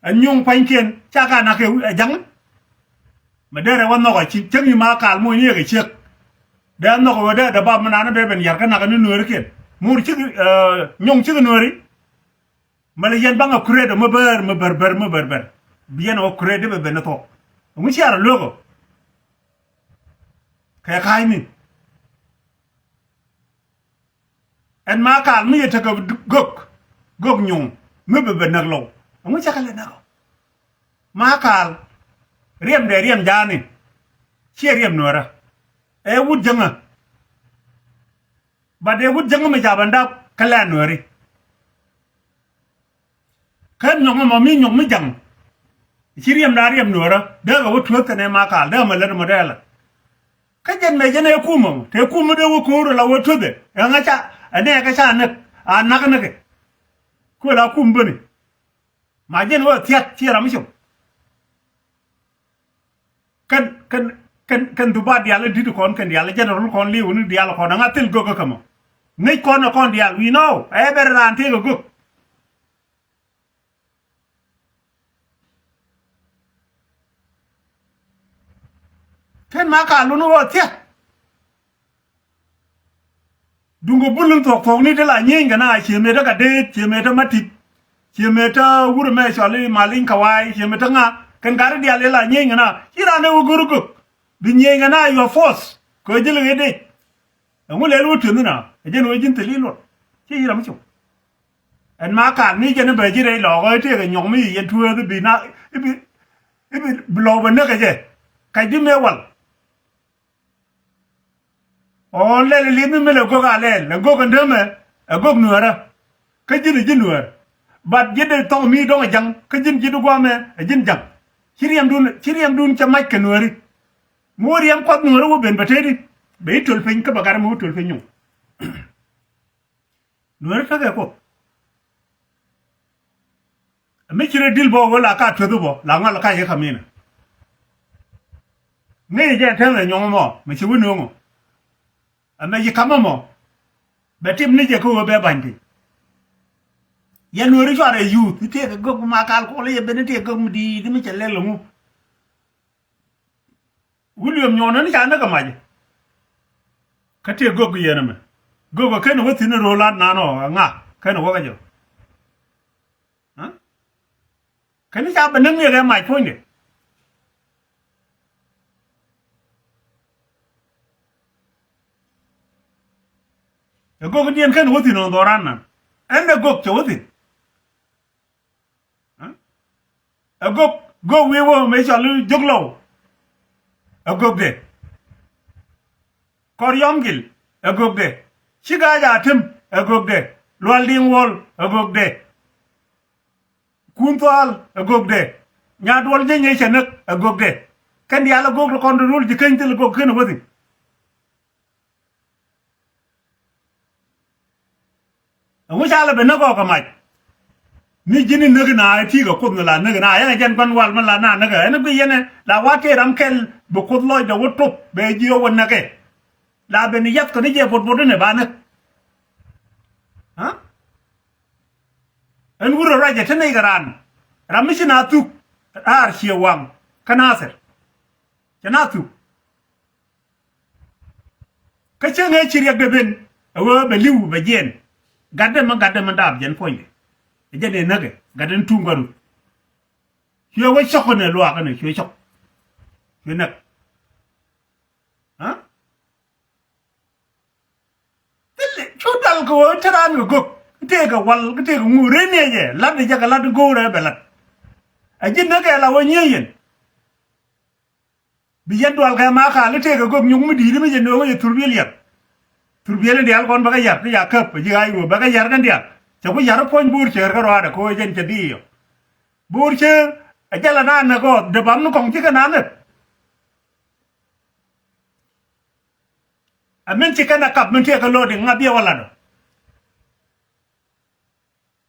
Ɛ nyuŋ pua̱nykiɛn ca ka nak kɛ ja̱ŋ. Ma derɛ wä nhɔk a ci cäŋ i̱ ma kaal muɔ̱ny i̱ yɛ kɛ ciek. Dee nhɔk a wä dee dee bap mi naan i̱ bee ben yar kä nak ni nueerikiɛn mur cik nyuŋ cik nueeri. Mɛlɛ yɛn baŋ a kuret ɔ mi bär mi bär bär mi bär bär. Bi yɛn ɔ kuret di bɛ ben ni thuɔk. Ɛŋu ciaar a luek ɔ kɛ ka̱a̱cni. Ɛn ma kaal mi yɛ tekɛ gök gök nyuŋ mi bɛ ben näk lɔw. Ɛŋu cakɛ lɛ näk ɔ ma kaal. Riɛm dee riɛm ja̱a̱ni. Ciɛ riɛm nuɛrä ɛ wut jäŋä. Ba dee wut jäŋä mi ca bɛ dap kä lɛ nuɛri. Kä nyɔk mɔ mi nyɔk mi jaŋ. Ci riɛm da riɛm nuɔrä dee kɛ wä tueth kɛnɛ ma kaal dee mɛ lät mɔ dee lät. Kä jɛn mɛ jɛn ɛ kumä te kumä dee wä ko̱o̱r la wä tueth ɛ ŋa ca ɛ nɛ kä ca näk a nak näk ɛ. Kuɛ la kum bäni. Ma jɛn wä thia̱t ci ram mi cop. Kɛn kɛn kɛn kɛn dhuba diaal in di̱t kɔn kɛn diaal jɛn rul kɔn li̱w ni diaal kɔn ɛ ŋa thil gök kä mɔ. Ŋäc kɔn ɛ kɔn diaal wi̱i̱ nɔ ɛ bɛr raan tëëk ɛ gök. Kɛn ma ka lun wä thia̱k. Duŋkɛ bul in thuɔ̱k thuɔ̱k ni ti la nyieeny kɛ na cie mëë te ka deet cie mëë te ma tip. Cie mëë te wurɛ mɛ cɔl i̱ mal in ka wa̱a̱y cie mëë te ŋa. Kɛn gat i̱ diaal i̱ la nyieeny kɛ na ci raan dee wä go̱r i̱ gök. Bi nyieeny kɛ na yuɔ force kɛ ji̱ liŋ i̱ dec. Ɛŋu lɛl wä tueŋ na ɛ jɛn wä ji̱n thil i̱ luɔt ci ci ram i̱ cop. Ɛn ma kaal mi jɛn i̱ bɛ ji̱ rɛy lɔɔk ɛ tëëk ɛ nyɔk mi yɛn tueeth i̱ bi na i̱ bi i̱ bi bi lɔɔk bɛ näk ɛ jɛ. Kac di mëë wal. Ɣɔ̱ɔ̱n lɛl ɛ li̱th mi lɛ gök a lɛl ɛ gök ɛn dämɛ ɛ gök nuäärä. Kä ji̱n ɛ ji̱n nuäär. Bat ji̱n dee thɔŋ mi dɔ̱ŋ ɛ ja̱ŋ kä ji̱n ji̱n guamɛ ɛ ji̱n ja̱ŋ. Ci riɛmdun ci riɛmdun cɛ mac kɛ nuääri. Mi wä riɛm kuath nuääri wä ben bɛ tëëdi bɛ i̱ töl piny kä bɛ gat mi wä töl piny nyuŋ. Nuääri tekɛ kuoth. Mi ci rɛ dil bɔ wä la ka tueth bɔ la ŋɔl ka yɛ kaminɛ. Ŋäc jɛ tɛn lɛ nyɔŋ mɔ mɛ ci wä nööŋɔ. Ɛmɛ ci kamä mɔ bɛ tip ni jɛ kä wä bɛ ba̱ny piny. Yɛn Nuääri cuarɛ youth, i̱ tëëkɛ gök mi Makal Kuɔl, i̱ yɛ ben i̱ tëëkɛ gök mi di̱i̱t mi cɛ lɛl ɛŋu. William Nyuɔn ni ca näk ɛ mac. Kä tëë gök yɛn ɛmɛ. Gök ɛ ken wä thi̱n ro̱o̱ lat nan ɔ ɛ ŋa ken wä kä jɛ. Kä ni ca bɛ näk ni ɛ kɛ mac puɔ̱nydɛ. Ɛ gök diɛn ken wä thi̱n ɔ dhɔran nan. Ɛn ɛ gök cɛ wä thi̱n. Ɛ gök, gök wi̱i̱ wä mëë cɔl i̱ Jök Lɔw. Ɛ gökdɛ. Kɔr Yɔm Gil ɛ gökdɛ. Ci Ga̱a̱c Atem ɛ gökdɛ. Lual Di̱i̱ŋ Wuɔl ɛ gökdɛ. Kun Thual ɛ gökdɛ. Nyaduɔl Jeny ëë cɛ näk ɛ gökdɛ. Kɛn diaal ɛ gök ti kɔn ti rul ji̱ keny thil ɛ gök ken ɛ wä thi̱n. Ɛŋu ca lɛ ben näk ɔ kɛ mac? Mi ji̱n in näk in a ɛ ti̱i̱ kɛ Kuoth mi la näk in a yɛn ɛ jɛn gua̱n wal mi la na näk ɛ ɛn bi yɛn ɛ la wa tëë ram kɛl bi Kuoth lɔcdɛ wä top bɛ ji̱ ɔ wä näk ɛ. La ben yath kɛ ni jɛ bot bot in ɛ ba näk. Aa? Ɛn wurɛ ruacɛ te nɛy kɛ raan. Ram mi ci na thuk raar ciɛ waŋ kä Nathir. Cɛ na thuk. Kä cäŋ ëë ci riɛkdɛ ben ɛ ɣöö bɛ li̱w bɛ jiɛn. Gatdɛ mi gatdɛ mi daap jɛn puɔ̱nydɛ. Ɛ jɛn ëë näkɛ gatdɛ ni tuŋ kä ruth. Cuɛ wä cɔk kɛnɛ luaak kɛnɛ cuɛ cɔk. Cuɛ näk. Aa? Thilɛ cu dal kɛ ɣöö te raan kɛ gök. Tëëkɛ wal kä tëëkɛ ŋuur rɛy niɛcɛ lat ɛ jɛ kɛ lat go̱o̱rɛ bɛ lat. Ɛ ji̱n näkɛ la wä nyiee yɛn. Bi yɛn dual kɛ Makal i̱ tëëkɛ gök nyuŋ mi di̱i̱t mi jɛ nööŋä jɛ thurbiɛl yɛr. Thurbiɛl in diaal kɔn bäkɛ yar ti ca käp a ji̱ ɣaac ɣöö bäkɛ yar kɛn diaal. Cɛ ku yar puɔ̱ny Bo̱o̱r Cäär kä ruaadɛ ko̱ jɛn cɛ dhi̱i̱ yɔ. Bo̱o̱r Cäär a jɛ la naan nɛ gɔɔth dee bam ni kɔŋ cikɛ naan nɛ. Ɛ min ci kɛn a kap min tëëkɛ lo̱o̱diŋ ŋa biɛ wä lat ɔ.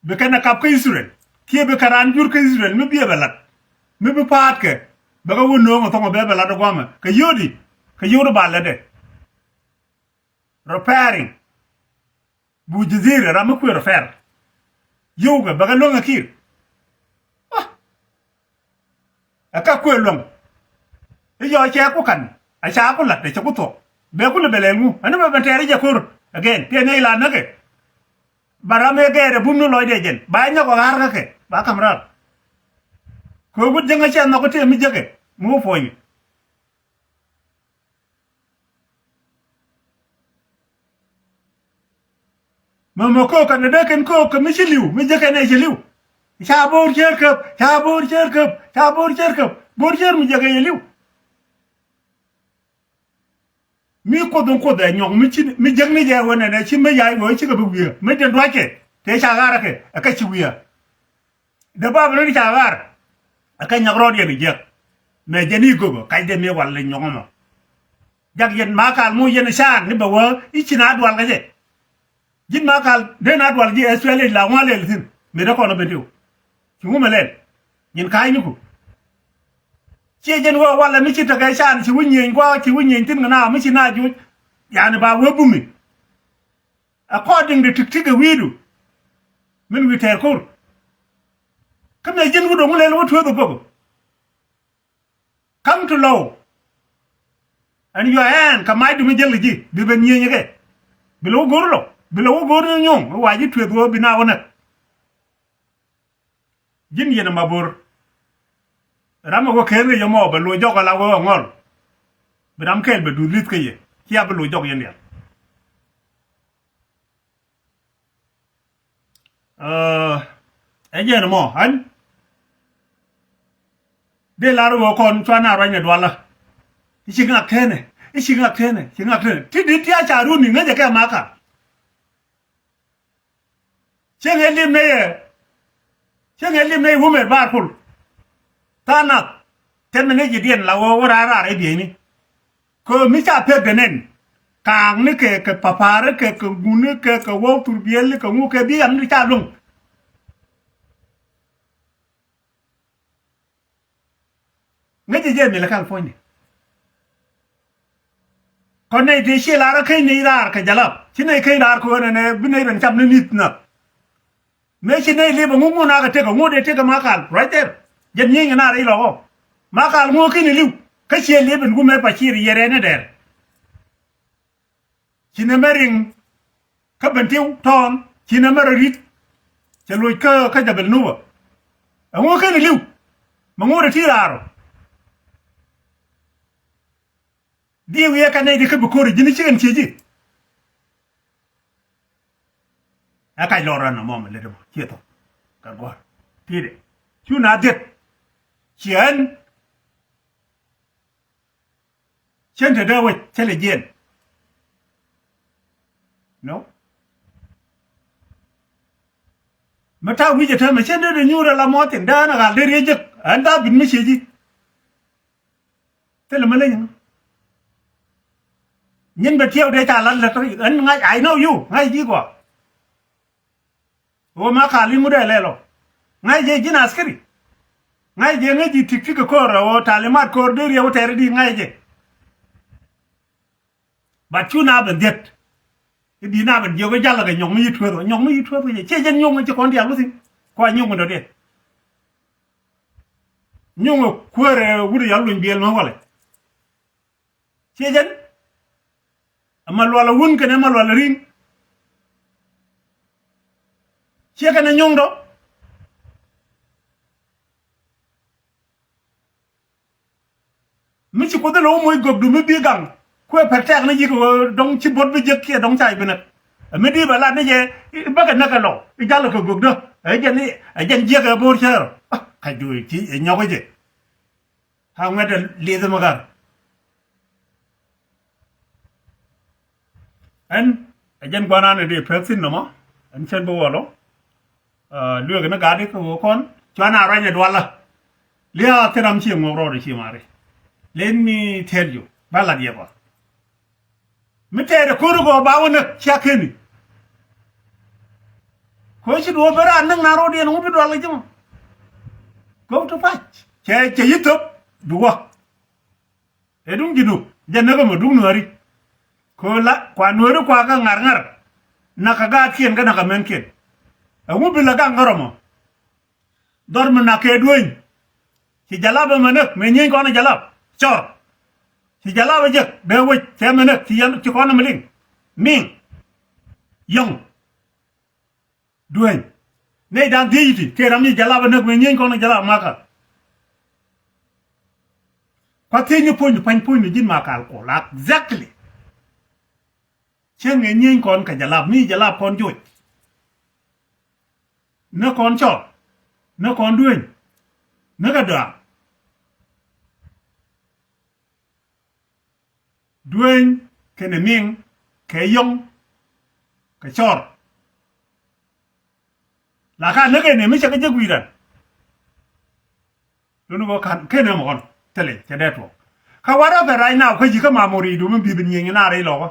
Bi kɛn ɛ kap kä Israel kiɛ bi kɛ raan jur kä Israel mi biɛ bɛ lat mi bi pa̱a̱tkɛ. Bɛ kɛ wä nööŋ ɛ thɔŋ ɛ bɛ bɛ lat ɛ guamɛ kɛ yio̱o̱di kɛ yio̱o̱di ba lätdɛ. Repairing. Bu jidhir ɛ ram mi kuëë repair. Yio̱wkɛ bɛ kɛ luäŋ ɛ ki̱i̱r. Ɛ kä kuëë luäŋ. I̱ yɔɔ cɛ ku ka̱n a ca ku la̱t ɛ cɛ ku thuɔ̱k. Bɛ ku lɛ bɛ lɛl ŋu ɛn bɛ ben tɛɛr i̱ jɛ ko̱r. Again tëë nɛy la näkɛ. Ba ram ëë gɛɛr ɛ bum ni lɔcdɛ jɛn ba nyɔk ɛ ɣa̱r kä kɛ ba ka̱m raar. Kɛ ɣöö wut jäŋä cɛ nhɔk kä tëë mi jäkɛ mi wä puɔ̱nyni. Mɛ mɛ köök kɛ ni dee kɛn köök kɛ mi ci li̱w mi jek kɛn ɛ ci li̱w. Ca bo̱o̱r cär käp ca bo̱o̱r cär käp ca bo̱o̱r cär käp bo̱o̱r cär mi jek ɛ ci li̱w. Mi kuoth in kuoth ɛ nyɔk mi ci mi jek ni jɛ ɣöö nɛnɛ ci mi yac ɣöö cikɛ bi wiee mi den duackɛ tëë ca ɣaar ɛ kɛ ɛ kɛ ci wiee. Dee bap ni ca ɣaar ɛ kɛ nyɔk rɔɔd yɛn i̱ jiäk. Mɛ jɛn i̱ go̱bä kac dee mi wal i̱ nyɔk ɛmɔ. Jak yɛn Makal mu yɛn i̱ caan ni bɛ wä i̱ ci na dual kɛ jɛ. Ji̱n Makal dee na dual ji̱ Australia la ŋuan lɛl thi̱n mi dee kɔn ɛ ben tiw. Ci ŋu mɛ lɛl nyin ka̱a̱cniku. Ciɛ jɛn wä walɛ mi ci tekɛ caan ci wi̱c nyieny gua̱a̱k ci wi̱c nyieny thi̱n kɛ na mi ci na juuc. Yani ba wee bumi. According to tik tik ɛ wi̱i̱du min wi̱i̱ tɛɛr ko̱r. Kä mɛ ji̱n wut ɛ ŋu lɛl wä tueeth ɛ gök. Come to Lɔw. Ɛn yua ɛn kɛ macdu mi jäl kɛ ji̱ bi ben nyieenyɛ kɛ. Bi lɛ wä go̱o̱r Lɔw bi lɛ wä go̱o̱r nyuɔ̱ŋ wa ji̱ tueeth wä bi na wä näk. Ji̱n yɛn ɛ ma bo̱r. Ram ɛ wä ken kɛ yɛ mɔ bɛ loc jɔk ala wä ɛ ŋɔl. Bi ram kɛɛl bɛ duth li̱th kä yɛ cia bi loc jɔk yɛn diaal. Ɛ jɛn mɔ an dee lar wä kɔn cua na ruany ɛ dualä. I̱ ci ŋak tenɛ i̱ ci ŋak tenɛ ci ŋak tenɛ ti di̱t ti a ca runi ŋäcɛ kɛ maka. Cieŋ ɛ lim nɛ yɛ cieŋ ɛ lim nɛ yɛ wumɛ bar kul. Tha̱a̱ŋ nath tɛmɛ ni ji̱ diɛn la wä wä raar raar ɛ bieyni. Kɛ mi ca pek dɛ nɛn kaakni kɛ kɛ papaari kɛ kɛ ŋuni kɛ kɛ wä thurbiɛli kɛ ŋu kɛ bi yam ni ca luŋ. Ŋäcɛ jɛ mil ɛ California. Kɔn nɛy tëë ciɛ lar ɛ keny nɛy raar kɛ jalap ci nɛy keny raar kɛ ɣöö nɛnɛ bi nɛy ben cam ni ni̱th nath. Mëë ci nɛy lip ɛŋu ŋun akɛ tëk ɛŋu dee tëk ɛ Makal right there. Jɛn nyieny kɛ naar i̱ lɔkɔ. Makal ŋu kä ni li̱w kä ciɛ lip ɛn gu mëë pa ciir yɛrɛ ni dɛr. Ci nɛ mɛ riŋ kä Bentiu tɔɔn ci nɛ mɛ rɔ ri̱t. Cɛ loc kä kä Jabal Nuba. Ɛŋu kä ni li̱w mɛ ŋu dee ti raar ɔ. Diɛ wiɛ kɛ nɛy di kä bi ko̱ri ji̱n i̱ cikɛn ciɛ ji̱. Ɛ kac lɔr ran ɛmɔ mi lät ɛmɔ ciɛ thok kɛ gua̱r. Ti̱i̱dɛ cu na dhiet ciɛ ɛn. Cien te dee wec cä lɛ jiɛn. No. Mi ta̱a̱ wi̱c ɛ täämɛ cien dee dee nyuur ɛ la mɔthin dee ɛn ɛ ɣal dee riec jek ɛn thaabit mi ciɛ ji̱. Thilɛ mi leny ŋä. Nyin bɛ tiɛw dee ca lat lät ri ɛn ŋa̱c, I know you, ŋa̱c ji̱ gɔaa. Ɣöö Makal i̱ ŋut ɛ lɛl ɔ. Ŋa̱c jɛ ji̱n askiri. Ŋa̱c jɛ ŋäc ji̱ tik tik ko̱r ɣöö talimat ko̱r dee riɛw tɛr i̱di ŋa̱c jɛ. But cu na ben dhiet. I̱di na ben jiök i̱ jalä kɛ nyɔk mi yi tueeth ɔ, nyɔk mi yi tueeth ɔ jɛ ciɛ jɛn nyuŋ ci kɔn diaal wuthin. Kua nyuŋ in dɔ̱diɛn. Nyuŋ ɛ kuäär ɛ wut ɛ yɔl luny biɛl mi walɛ. Ciɛ jɛn. Ɛ ma lual ɛ wun kɛnɛ ma lual ɛ ri̱ŋ. Ciɛ kɛnɛ nyuŋdɔ. Mi ci Kuoth ɛ lo̱w moc gɔkdu mi bi gaŋ. Kuɛ pɛr tɛk ni ji̱ kɛ ɣöö dɔ̱ŋ ci buɔt bi jek kiɛ dɔ̱ŋ ca i̱ bi näk. Ɛ mi di̱i̱p ɛ lat ni jɛ i̱ bäkɛ näk ɛ lɔ i̱ jalɛ kɛ gɔkdä. Ɛ jɛn i̱ ɛ jɛn jiɛk ɛ bo̱o̱r cäär ɔ. Ah, kac duëë ci ɛ nyɔk ɛ jɛ. Ha ŋuɛ̈tdɛ lieth ɛmɛ kar. Ɛn ɛ jɛn gua̱nan ɛ dee pek thi̱n nɔmɔ ɛn cɛn bi wä lɔ. Lueek ni gat i̱ kɛ ɣöö kɔn cuan a ruany ɛ dualä. Lia̱a̱ thil ram ci ŋuɔk rɔɔdɛ ci mari. Let me tell you ba lat yɛ kɔn. Mi tɛɛrɛ ko̱ri kɔ ba wä näk cia keni. Ko̱ ci duɔ̱ɔ̱p ben raan näk na ro̱diɛn ŋu bi dual kɛ ji̱ mɔ. Go to pac cɛ cɛ yi thop bi wä. Ɛ duŋ ji̱ duk jɛ näk ɛmɔ duŋ nuääri. Ko̱ la kua nuääri kua kɛ ŋa̱r ŋa̱r. Nak kɛ gaatkiɛn kä nak kɛ mɛnkiɛn. Ɛŋu bi la gaŋ kä rɔmɔ. Dhɔr mi nak kɛ dueny. Ci jalap ɛmɛ näk mëë nyieeny kɔn ɛ jalap cɔr. Ci jalap ɛ jek bɛ wec cɛ mɛ näk ci yɛn ci kɔn ɛmɛ liŋ. Miŋ yɔŋ dueny. Nɛy da̱ŋ dhiec iti kɛ ram ci jalap ɛ näk mëë nyieeny kɔn ɛ jalap makä. Kua thiec ni puɔ̱nydu pa̱ny puɔ̱nydu ji̱n Makal Kuɔl exactly. Cäŋ ɛ nyieeny kɔn kɛ jalap mi jalap kɔn joc. Ni kɔn cɔr ni kɔn dueny ni kɛ dɔaŋ. Dueny kɛnɛ miŋ kɛ yɔŋ kɛ cɔr. La ka näk ɛn ɛ mi cɛ kɛ jek wi̱i̱dan. Luni kɔ kan kenɛ mɔkɔn thilɛ cɛ dee tuɔk. Kä wat rɔ pɛ right now kä ji̱ kä mamori du mi bi̱i̱ bi nyieny naar i̱ lɔkä.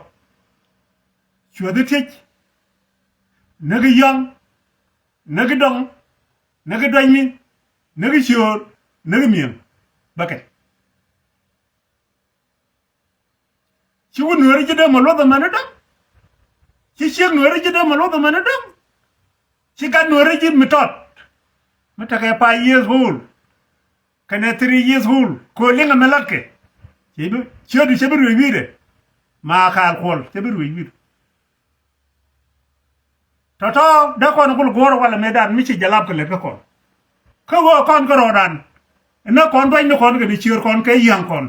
Cuɛ dhi tiec. Näk i̱ yɔ̱ŋ. Näk i̱ dɔŋ. Näk i̱ duanyni. Näk i̱ ciöör. Näk i̱ mi̱eŋ. Bäkɛ. Ci wut nueeri ji̱ dee mɛ luɔth ɛmɛni däŋ. Ci ciek nueeri ji̱ dee mɛ luɔth ɛmɛni däŋ. Ci gat nueeri ji̱ mi tɔt mi tekɛ five years old kɛnɛ three years old kɛ ɣöö liŋ ɛmɛ latkɛ. Ci bi ciötdu cɛ bi ruëëc wi̱i̱dɛ. Makal Kuɔl cɛ bi ruëëc wi̱i̱dɛ. Tɔ̱tɔ̱ dee kɔn kul guɔ̱ɔ̱r walɛ mëëdan mi ci jalap kɛ lät kä kɔn. Kä ɣöö kɔn kä rɔɔdan. Inä kɔn duany ni kɔn kɛ ni ciöör kɔn kɛ yia̱ŋ kɔn.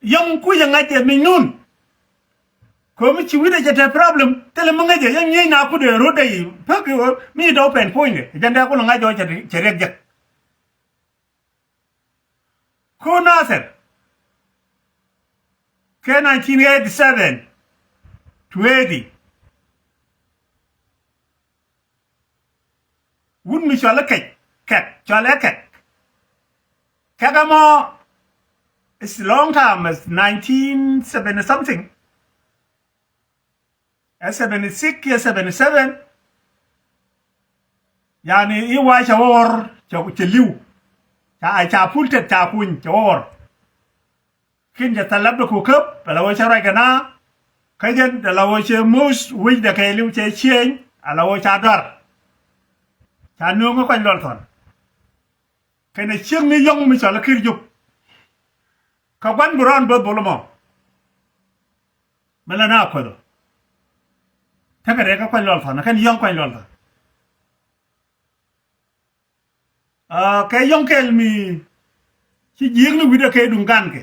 Yɔ̱ŋ kucä ŋa̱c jɛ mic nun. Kömi ci wi̱cdɛ cɛ te problem thilɛ mi ŋäcɛ yɛn ŋi̱eec na kudɛ rot dɛ yi pek mi dɔw pɛn puɔ̱nydɛ jɛn dee kulɛ ŋa̱c jɔɔc cɛ riɛk jek. Ko Nathir kɛ nineteen eighty seven to eighty. Wut mi cɔal i̱ kɛk kɛk cɔal i̱ kɛk. Kɛk ɛmɔ it's long time, it's nineteen seventy something. Ɛ seventy six kiɛ seventy seven. Yani i̱ wa cɛ wä ɣɔr cɛ li̱w. Ca ca pul tet ca kuny cɛ wä ɣɔr. Kin cɛ thal lap dɛ ko̱ käp bɛ la wä cɛ ruac kɛ na. Kä jɛn dɛ la wä cɛ moc wec dɛ kɛɛliw cɛ cieny. Ala wä ca dɔar. Ca nööŋä kuany luɔl thɔn. Kɛnɛ ciek ni yɔ̱ŋ mi cɔl a kir jop. Kä gua̱n bi rɔɔn böth bol mɔ. Mi la na kuäth ɔ. Tekɛ rɛk kä kuany luɔl thɔn kɛn yɔ̱ŋ kuany luɔl thɔn. Ah, kɛ yɔ̱ŋ kɛl mi ci ji̱i̱k ni wi̱cdɛ kɛ duŋ gankɛ.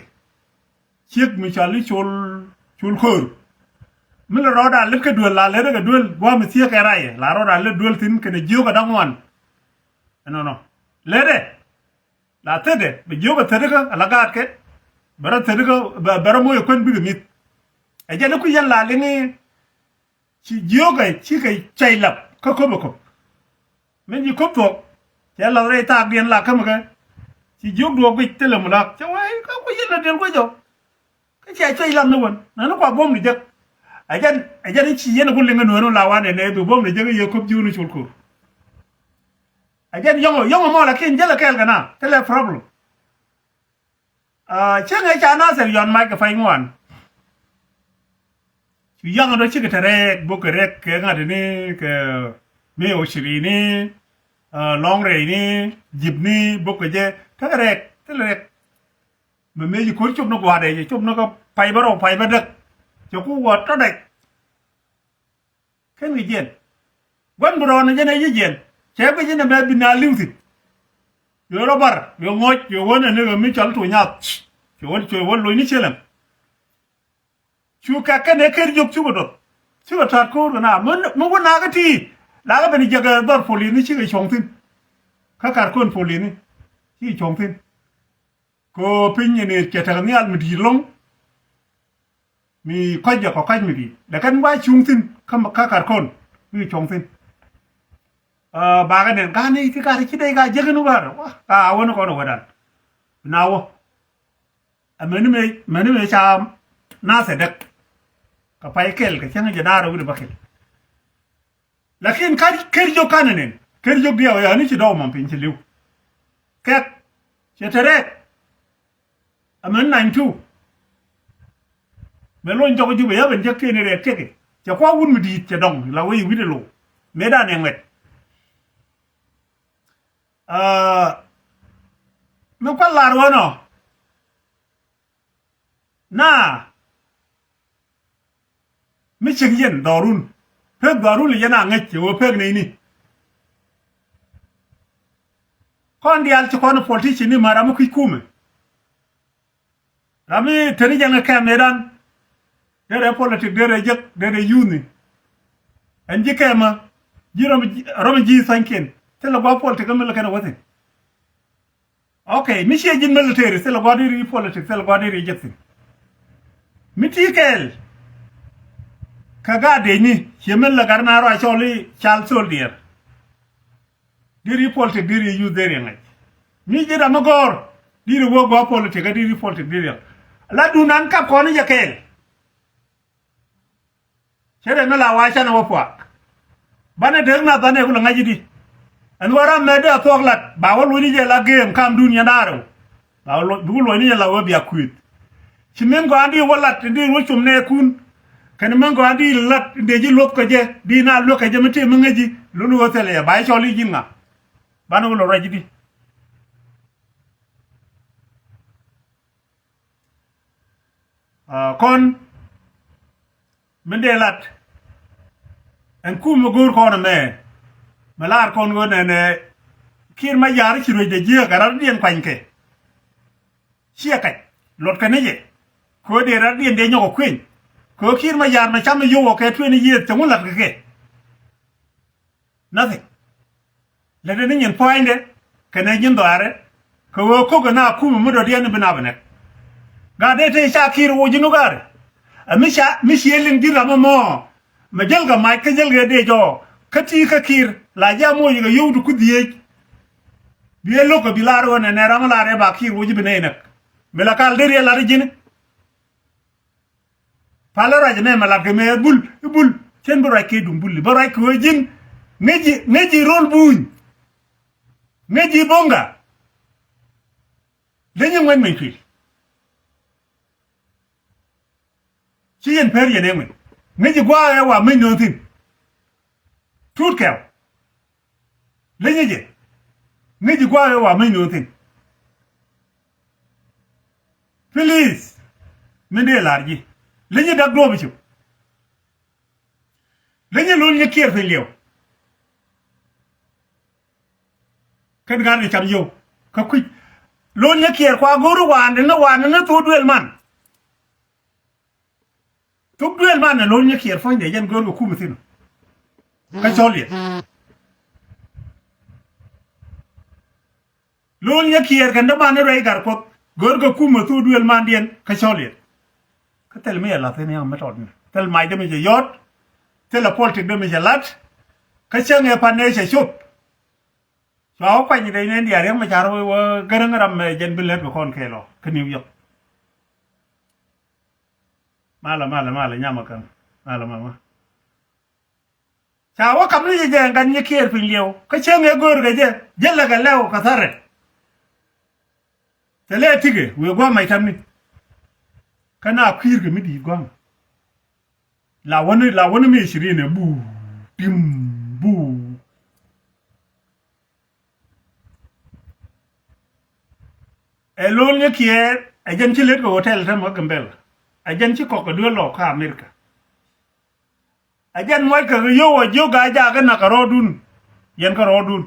Ciek mi cɔal i̱ col, col ko̱o̱r. Mi la rɔɔda lät kä duel la lät kɛ duel gua̱a̱ mi thieek kɛ rayɛ la rɔɔda lät duel thi̱n kɛnɛ jiök kɛ da̱ŋ wan. Ɛnɔnɔ. Lätdɛ. La thätdɛ bɛ jiök kɛ thätdä kä ala gaatkɛ. Bɛ rɔ thätdä kä bɛ, bɛ rɔ moc ɛ kuän bikɛ mi̱th. Ɛ jɛn i̱ kui̱ yɛn la liŋi. Ci jiökɛ cikɛ cɛy lap kä köp ɛ köp. Min ci köp thuɔ̱k cɛ lath rɛy thaakdiɛn la kämɛ kɛ. Ci jiök duɔɔk guic thilɛ mulak cɛ wee kä kui̱ yɛn la diɛl guic ɔ. Kä cɛ cɛy lap ni wän nani kua buɔ̱m ni jek. Ɛ jɛn ɛ jɛn ci yɛn ku liŋ ɛ nuɛɛn la wanɛ nɛ bi buɔ̱m ni jek i̱ yɛ köp jiök ni col ko̱r. Ɛ jɛn yɔ̱ŋɔ yɔ̱ŋɔ mɔ lakin jälɛ kɛɛl kɛ na thilɛ problem. Ah, cäŋ ëë ca Nathir yɔn mac kɛ pay ŋuan. Cu yaŋ dɔ cikɛ te rɛɛk bok kɛ rɛk kɛ ŋa̱t ni kɛ mi ocirini, ah, lɔŋ rɛy ni jip ni bok kɛ jɛ tekɛ rɛɛk thil rɛk. Mɛ mëë ci ko̱r cop ni gua̱a̱dɛ cɛ cop ni kɛ pay bä rɔw pay bä däk. Cɛ ku wä tɔ dɛc. Kɛn kɛ jiɛn. Gua̱n bi rɔɔn jɛn ɛ ji̱ jiɛn cɛ bi ji̱n ɛmɛ bi na li̱w thi̱n. Yɛ rɔ bar yɛ ŋɔc yɛ wä nɛ ni kɛ mi cɔl tuny nyath. Cɛ wä cɛ wä loc ni cielɛm. Cu kɛ kɛn ɛ ker jiök cukɛ doth. Cikɛ ta̱a̱t ko̱o̱r kɛ na mi wä nakä ti. La kɛ ben jiäk ɛ dhɔr polith ni cikɛ cuɔ̱ŋ thi̱n. Kä kar kɔn polith ni cikɛ cuɔ̱ŋ thi̱n. Kɛ ɣöö piny ɛn ëë cɛ tekɛ nhial mi di̱i̱t lo̱ŋ. Mi kɔc jɛ kɔ kac mi di̱i̱t dɛ kɛn wa cuŋ thi̱n kä kä kar kɔn mi cuŋ thi̱n. Ɛ bakɛ nɛn ka ni ti kar ci dee ka jek ni kar wa ka wä ni kɔn wä dan. Na wä. Ɛ mɛni mëë mɛni mëë ca Nathir däk. Kɛ pay kɛl kɛ cäŋ jɛ da̱a̱r wi̱ni bä kɛl. Lakin ka ker jiök kanɛ nɛn ker jiök diɛw yani ci dɔw mam piny ci li̱w. Kɛk cɛ te rɛɛk. Ɛmɛn nany tu. Mɛ lony jɔk Jubɛ ya ben jek keni rɛɛk teki cɛ kua wut mi di̱i̱t cɛ dɔŋ la wei wi̱cdɛ lo̱w. Mëë danɛ ŋuɛt. Ah, mi kua̱l lar wänɔ. Na mi cieŋ yɛn dhɔrun pek dhɔrun lɛ yɛn a ŋäc cɛ wee pek nɛy ni. Kɔn diaal ci kɔn politician ni ma ram mi kui̱c kumɛ. Ram mi teni jɛn kɛ kɛm ni dan derɛ politik derɛ jek derɛ yuth ni. Ɛn ji̱ kɛmä ji̱ ram mi ji̱ tha̱nykiɛn thilɛ gua̱a̱p politik mi lɛ kɛn wä thi̱n. Ok, mi ciɛ ji̱n military thilɛ gua̱di̱r i̱ politics thilɛ gua̱di̱r i̱ jek thi̱n. Mi ti kɛɛl kɛ gaat dec ni ciɛ min lɛ gat na rɔ a cɔl i̱ cal soldier. Di̱r i̱ politics di̱r i̱ youth di̱r i̱ ŋäc. Mi ji̱ ram mi gɔ̱r di̱r i̱ wä gua̱a̱ politics kä di̱r i̱ politics di̱r i̱ la dunan kap kɔn i̱ jɛ kɛɛl. Cɛ rɛ mi la wa canɛ wä puak. Banɛ dek nath banɛ kulɛ ŋa̱c i̱di. Ɛn wä ram mɛ dee a thuɔk lat ba wä luɔ̱ny ni jɛ la geem kam dun yɛn da̱a̱r rɛw. Ba wä luɔ̱ny ni jɛ la wä bia kui̱th. Ci min gɔaa di wä lat di wä cum nɛɛkun. Kɛn min gɔaa di lat di ji̱ luɔth kɛ jɛ di na luɔth kɛ jɛ mi tëë mi ŋäci luni wä thilɛ yɛ ba i̱ cɔl i̱ ji̱n ŋa. Banɛ kulɛ ruac i̱di. Aa, kɔn min dee lat ɛn kum mi go̱o̱r kɔn ɛmɛ. Mi laar kɔn ɣöö nɛnɛ Kiir Mayar ci ruecdɛ jiääk ɛ ratdiɛn kuanykɛ. Ciɛ kac luɔtkɛ ni jɛ kɛ ɣöö dee ratdiɛn dee nyɔk ɛ kueny. Kɛ ɣöö Kiir Mayar mɛ cam mi yio̱w ɔ kɛ twenty years cɛ ŋun latkɛ kɛ. Nothing. Lätdɛ ni nyin puɔ̱nydɛ kɛnɛ nyin dhɔaarɛ kɛ ɣöö ko̱k ɛ na kumɛ mi dɔ̱diɛn bi na bi nɛk. Gat dee tëë ca Kiir woc ji̱n wä gaari. Ɛ mi ca mi cië liŋ ji̱n ram ɛmɔ. Mɛ jäl kɛ mac kä jäl kɛ dee jɔɔ kä ti̱i̱ kä Kiir la ji̱ amoc kɛ yio̱w ti kuth dhieec. Bi ɛ lo̱k kɛ bi lar ɣöö nɛnɛ ram ɛ lar ɛ ba Kiir woc ji̱ bi nɛy näk. Mi la kal dee riɛl lar ji̱n. Palä ruac ɛmɛ mɛ lat kɛ mɛ bul i̱ bul cɛn bi ruac kɛ duŋ bul i̱ bä ruac kɛ ɣöö ji̱n ŋäci ŋäci rol buny. Ŋäci bo̱ŋga. Leny i̱ ŋuɛn mɛny kuil. Ci yɛn per yɛn ɛ ŋuɛn ŋäci gua̱a̱k ɛ wa meny nööŋ thi̱n. Tut kɛw. Linyɛ jɛ. Ŋäc ji̱ gua̱a̱k ëë wa mäc no̱o̱ŋ thi̱n. Please. Min dee la̱r ji̱. Linyɛ Dak Duɔ̱ɔ̱p i̱ cop. Linyɛ Lol Nyakiɛɛr piny liɛw. Kɛn gaat ni cam yio̱w kä kui̱c. Lol Nyakiɛɛr kua go̱o̱ri wa̱a̱n ni wa̱a̱n ni thok duëël man. Thok duëël man ni Lol Nyakiɛɛr puɔ̱nydɛ jɛn go̱o̱r kɛ kum thi̱n. Kä cɔl yɛ. Lol Nyakiɛɛr kɛn däman ni ruɛy Gatkuɔth go̱o̱r kɛ kum thok duëël mandiɛn kä cɔl yɛ. Kä thil mi yɛ la̱th in yam mi tɔt ni thil macdä mi cɛ yɔt. Thil ɛ politic dä mi cɛ la̱t. Kä cäŋ ɛ pan nɛ cɛ cop. Cua wä kuany dee nɛn diaal Riɛk Macar wä, wä Gäräŋ ram mɛ jɛn bi lät bi kɔn kɛɛl ɔ kä New York. Malɛ, malɛ, malɛ, nyam a käŋ. Malɛ, mama. Ca wä kam ni jɛ jɛ gat Nyakiɛɛr piny liɛw. Kä cäŋ ëë go̱o̱r kɛ jɛ, jɛ lɛ kɛ lɛw kɛ tharɛ. Thilɛ tikɛ, wëë gua̱a̱th mac tamni. Kä na kui̱i̱r kɛ mi di̱i̱t gua̱a̱th. La wäni, la wäni mi ishirin ɛ buu, tim, buu. Ɛ Lol Nyakiɛɛr, ɛ jɛn ci lät kɛ hotel täämɛ kä Gambɛla. Ɛ jɛn ci kɔk kɛ duel lɔ kä America. Ɛ jɛn muɔc kɛ kɛ yio̱w ɛ jiök gaa jakä nak kɛ rɔɔdun. Yɛn kä rɔɔdun.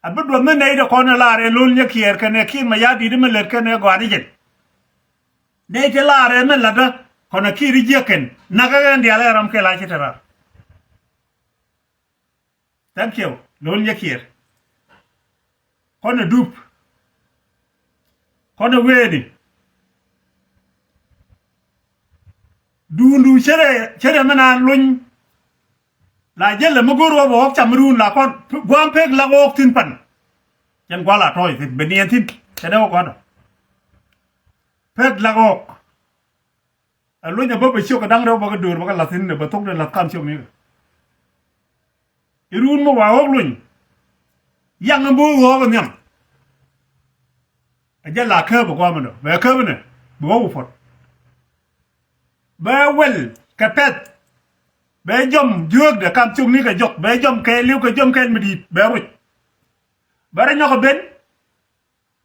A bi duɔth mi nɛy ti kɔn ɛ laar ɛ Lol Nyakiɛɛr kɛnɛ Kiir Mayardit mi lät kɛnɛ gɔaa ni jɛn. Nɛy ti laar ɛ mi la̱tdä kɔnɛ Kiir i̱ jiäk kɛn. Nakä kɛn diaal ɛ ram kɛl a ci te raar. Thank you. Lol Nyakiɛɛr. Kɔnɛ dup. Kɔnɛ weeni. Duundu cärɛ, cärɛ mi naan luny. La jälɛ mi go̱o̱r wä bɛ ɣɔ̱k cam mi duun la kɔn gua̱a̱m pek lak ɣɔ̱ɔ̱k thi̱n pan. Cɛn gua̱a̱l a tɔɔc thi̱n bɛ niɛn thi̱n. Cɛ dee wä gua̱a̱dɔ. Pek lak ɣɔ̱ɔ̱k. Ɛ luny ɛ bä bɛ ciök kɛ da̱ŋ rɛw bä kɛ döör bä kɛ la̱th thi̱n ɛ bɛ thok dee la̱th kam ciök mi kɛ. I̱ ruun mi wa ɣɔ̱k luny. Yaŋ in bi ɣɔ̱k ɣɔ̱k in nhiam. Ɛ jɛ la kääp ɛ gua̱a̱m inɔ bɛ kääp inɛ bi ɣɔ̱k wä puɔ̱t. Bɛ wɛl kɛ pɛth. Bɛ jɔm jiöökdɛ kam ciökni kɛ jɔk bɛ jɔm kɛɛliw kɛ jɔm kɛɛl mi di̱i̱t bɛ ruc. Bɛ rɔ nyɔk ɛ ben.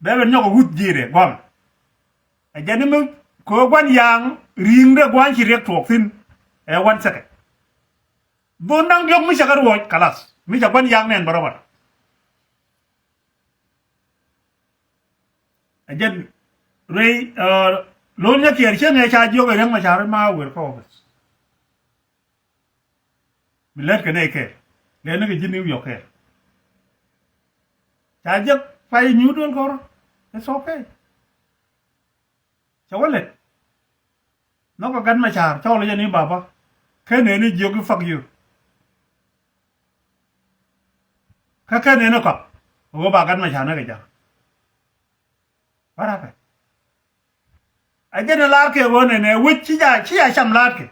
Bɛ ben nyɔk ɛ wuth ji̱i̱rɛ gua̱a̱m. Ɛ jɛn ni mi köö gua̱n ya̱a̱ŋ ri̱i̱ŋdɛ gua̱a̱n ci riɛk tuɔɔk thi̱n. Ɛ wan second. Dhon da̱ŋ diɔ̱k mi cɛ kɛ ruɔ̱c kalas mi cɛ gua̱n ya̱a̱ŋ nɛn bä rɔbat. Ɛ jɛn ruëy, ɛ, Lol Nyakiɛɛr cieŋ ɛ ca jiök ɛ Riɛk Macar ma wër kä office. Mi lät kɛ nɛy kɛɛl lɛni kɛ ji̱ New York kɛɛl. Ca jek pay nyuut duel kɔrɔ. It's okay. Cɛ wä lät. Nhɔkɛ Gat Macar cɔl jɛ ni baba. Kä neni jiök i̱ fuck you. Kä kä neni kɔak. Ɣöö ba Gat Macar ni kɛ ja̱r. What happened? A jɛn in la̱r kɛ ɣöö nɛnɛ wec ci ja, ci ja cam la̱a̱t kɛ.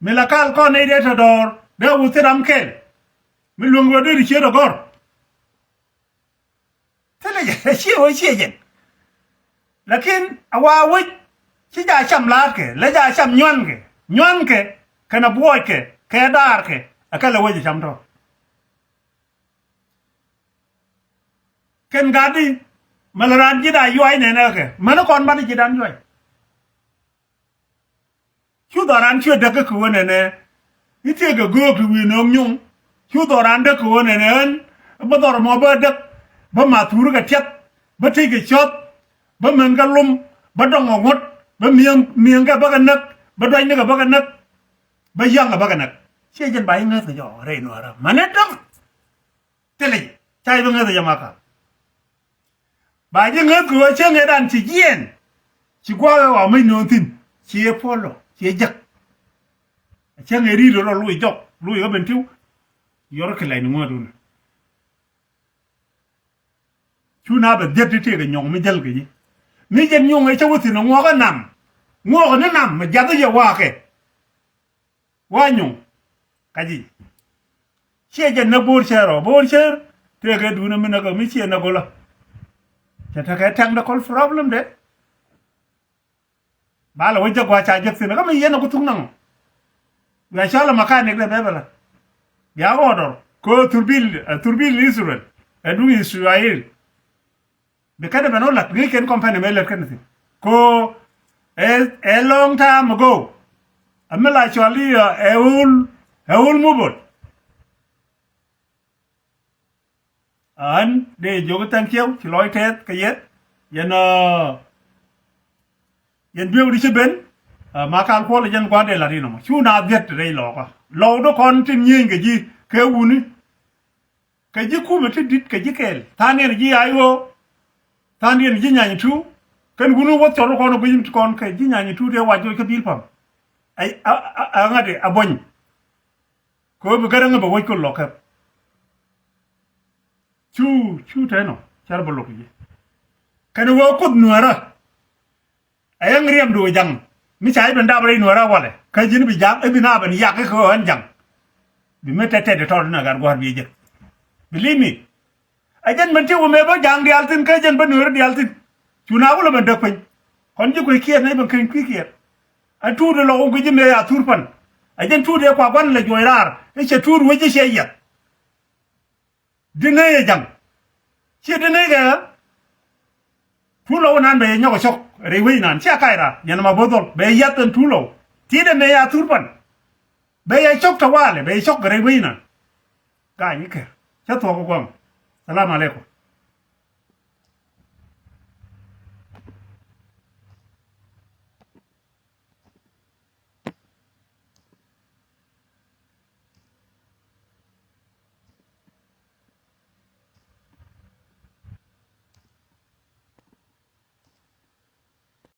Mi la kal kɔn nɛy dee te dɔɔr dee wuth ti ram kɛl. Mi luäŋ ɣöö dee ti ciet ɔ gɔ̱r. Thilɛ jɛ ciɛ ɣöö ciɛ jɛn. Lakin a wa wec ci ja cam la̱a̱t kɛ, la ja cam nyuan kɛ, nyuan kɛ, kɛnɛ buɔɔc kɛ, kɛ daar kɛ, a kɛ lɛ wec a cam tɔ̱. Kɛn gat di mɛ lɛ raan ji̱ da yuay nɛnɛ kɛ mɛn kɔn ban ji̱ dan yuay. Cu dhɔran cuɛ däk kä kɛ wä nɛnɛ. I̱ tiek kɛ göök ti wi̱i̱ nööŋ nyuŋ. Cu dhɔran däk kɛ wä nɛnɛ ɣän bä dhɔr mɔ bä däk. Bä mathur kɛ tiɛth bä tec kɛ cɔth. Bä mɛn kɛ lum bä dɔŋ kɛ ŋuɔ̱t bä mi̱eŋ mi̱eŋ kɛ bä kɛ näk. Bä duacni kɛ bä kɛ näk. Bä yaŋ kɛ bä kɛ näk. Ciɛ jɛn ba i̱ ŋäth kɛ jɔk rɛy nuäärä mɛn i̱ dɔŋ. Thilɛ jɛ ca i̱ bi ŋäth ɛ jɛ maka. Ba ji̱ ŋäth kɛ ɣöö cäŋ ëëdan ci jiɛɛn. Ci gua̱a̱k ɛ wa mäc nööŋ thi̱n ci ëë puɔl ɔ ci ëë jäk. Cäŋ ëë ri̱i̱t rɔ luc jɔk luc ɣä ben tiw. Yɔr kɛ lɛy ni ŋuäär dun. Cu na bɛ dhiet ti tëëkɛ nyɔŋ mi jäl kɛ ji̱. Mi jɛn nyuŋ ëë cä wä thi̱n ɛ ŋuɔk ɛ nam. Ŋuɔk ɛ ni nam mɛ jath ɛ yɛ waakɛ. Wa nyuŋ ka ji̱. Ciɛ jɛ näk bo̱o̱r cär ɔ bo̱o̱r cär. Tëëkɛ duundä mi näk ɔ mi ciɛ näk ɔ la. Cɛ tekɛ technical problem dɛ. Ba lɛ wä jek gua̱a̱ ca jek thi̱n kä mi yɛn ɔ ku thuk naŋ ɔ. Bia cɔl a mechanic dɛ bɛ bɛ la. Bia order. Ko thurbil, eh, thurbil Israel. Ɛ duŋ Israel. Bi kɛn ɛ ben ɔ lat ŋi̱i̱c kɛn company mɛ lät kɛn thi̱n. Ko ɛ, ɛ long time ago. Ɛ mi la cɔl i̱, eh, ɛ whole, ɛ whole movement. Ɣän dee jiök i̱ thank you, ci lɔc tɛth kɛ yɛ. Yɛn, ah, yɛn biöök di ci ben, ah, ma kal kuɔl jɛn gua̱n dee la̱t inɔ mɔ. Cu na dhiet rɛy lɔkä. Lɔw di kɔn tin nyieny kɛ ji̱ kɛ wuni. Kɛ ji̱ kumɛ ti di̱t kɛ ji̱ kɛɛl. Tha̱a̱ŋdiɛn ji̱ ay ɣöö. Tha̱a̱ŋdiɛn ji̱ nyany tuuk. Kɛn wuni wäth cɔr kɔn gui̱c ti kɔn kɛ ji̱ nyany tuuk dee wac ɣöö kä bil pam. Ay, a, a, a ŋa̱t a buɔ̱ny. Kɛ ɣöö bi gɛr ɛŋä bɛ wec kɛ lɔk kɛp. Cu, cu tɛnɔ, cär bä lok ji̱. Kɛn ɣöö kuoth nuäärä. Ɛ yɛŋ riɛmdu ɛ ja̱ŋ. Mi ca i̱ ben dap rɛy nuäärä walɛ. Kä ji̱n bi ja̱ŋ, i̱ bi na ben yak i̱ kɛ ɣöö ɛn ja̱ŋ. Bi mi tɛt tɛt i̱ tɔt inɛ gat gua̱a̱r bi ɛ jek. Believe me. Ɛ jɛn ben ti wä mëë bä ja̱a̱ŋ diaal thi̱n kä jɛn bä nueeri diaal thi̱n. Cu na wä lɛ ben däk piny. Kɔn ji̱ kui̱ kiɛɛr nɛy ben keny kui̱ kiɛɛr. Ɛ tuut ɛ lɔ wä gui̱c ji̱ mëë a thur pan. Ɛ jɛn tuut ɛ kua gua̱n lɛ juɔc raar i̱ cɛ tuut wec i̱ cɛ yiɛth. Di nɛy ɛ ja̱ŋ. Ciɛ di nɛy kɛ ɣä. Tuut lɔ wä nan bɛ yɛ nyɔk ɛ cɔk rɛy wec nan cia kac raar yɛn ma bo̱th dhɔl bɛ yɛ yiath ɛn tuut lɔ. Ti̱i̱t ɛ mëë a thur pan. Bɛ yɛ cɔk tɛ walɛ bɛ yɛ cɔk kɛ rɛy wec nan. Ga̱a̱c i̱ kɛr cä thuɔ̱k ɛ gua̱a̱ŋ. Salam alaikum.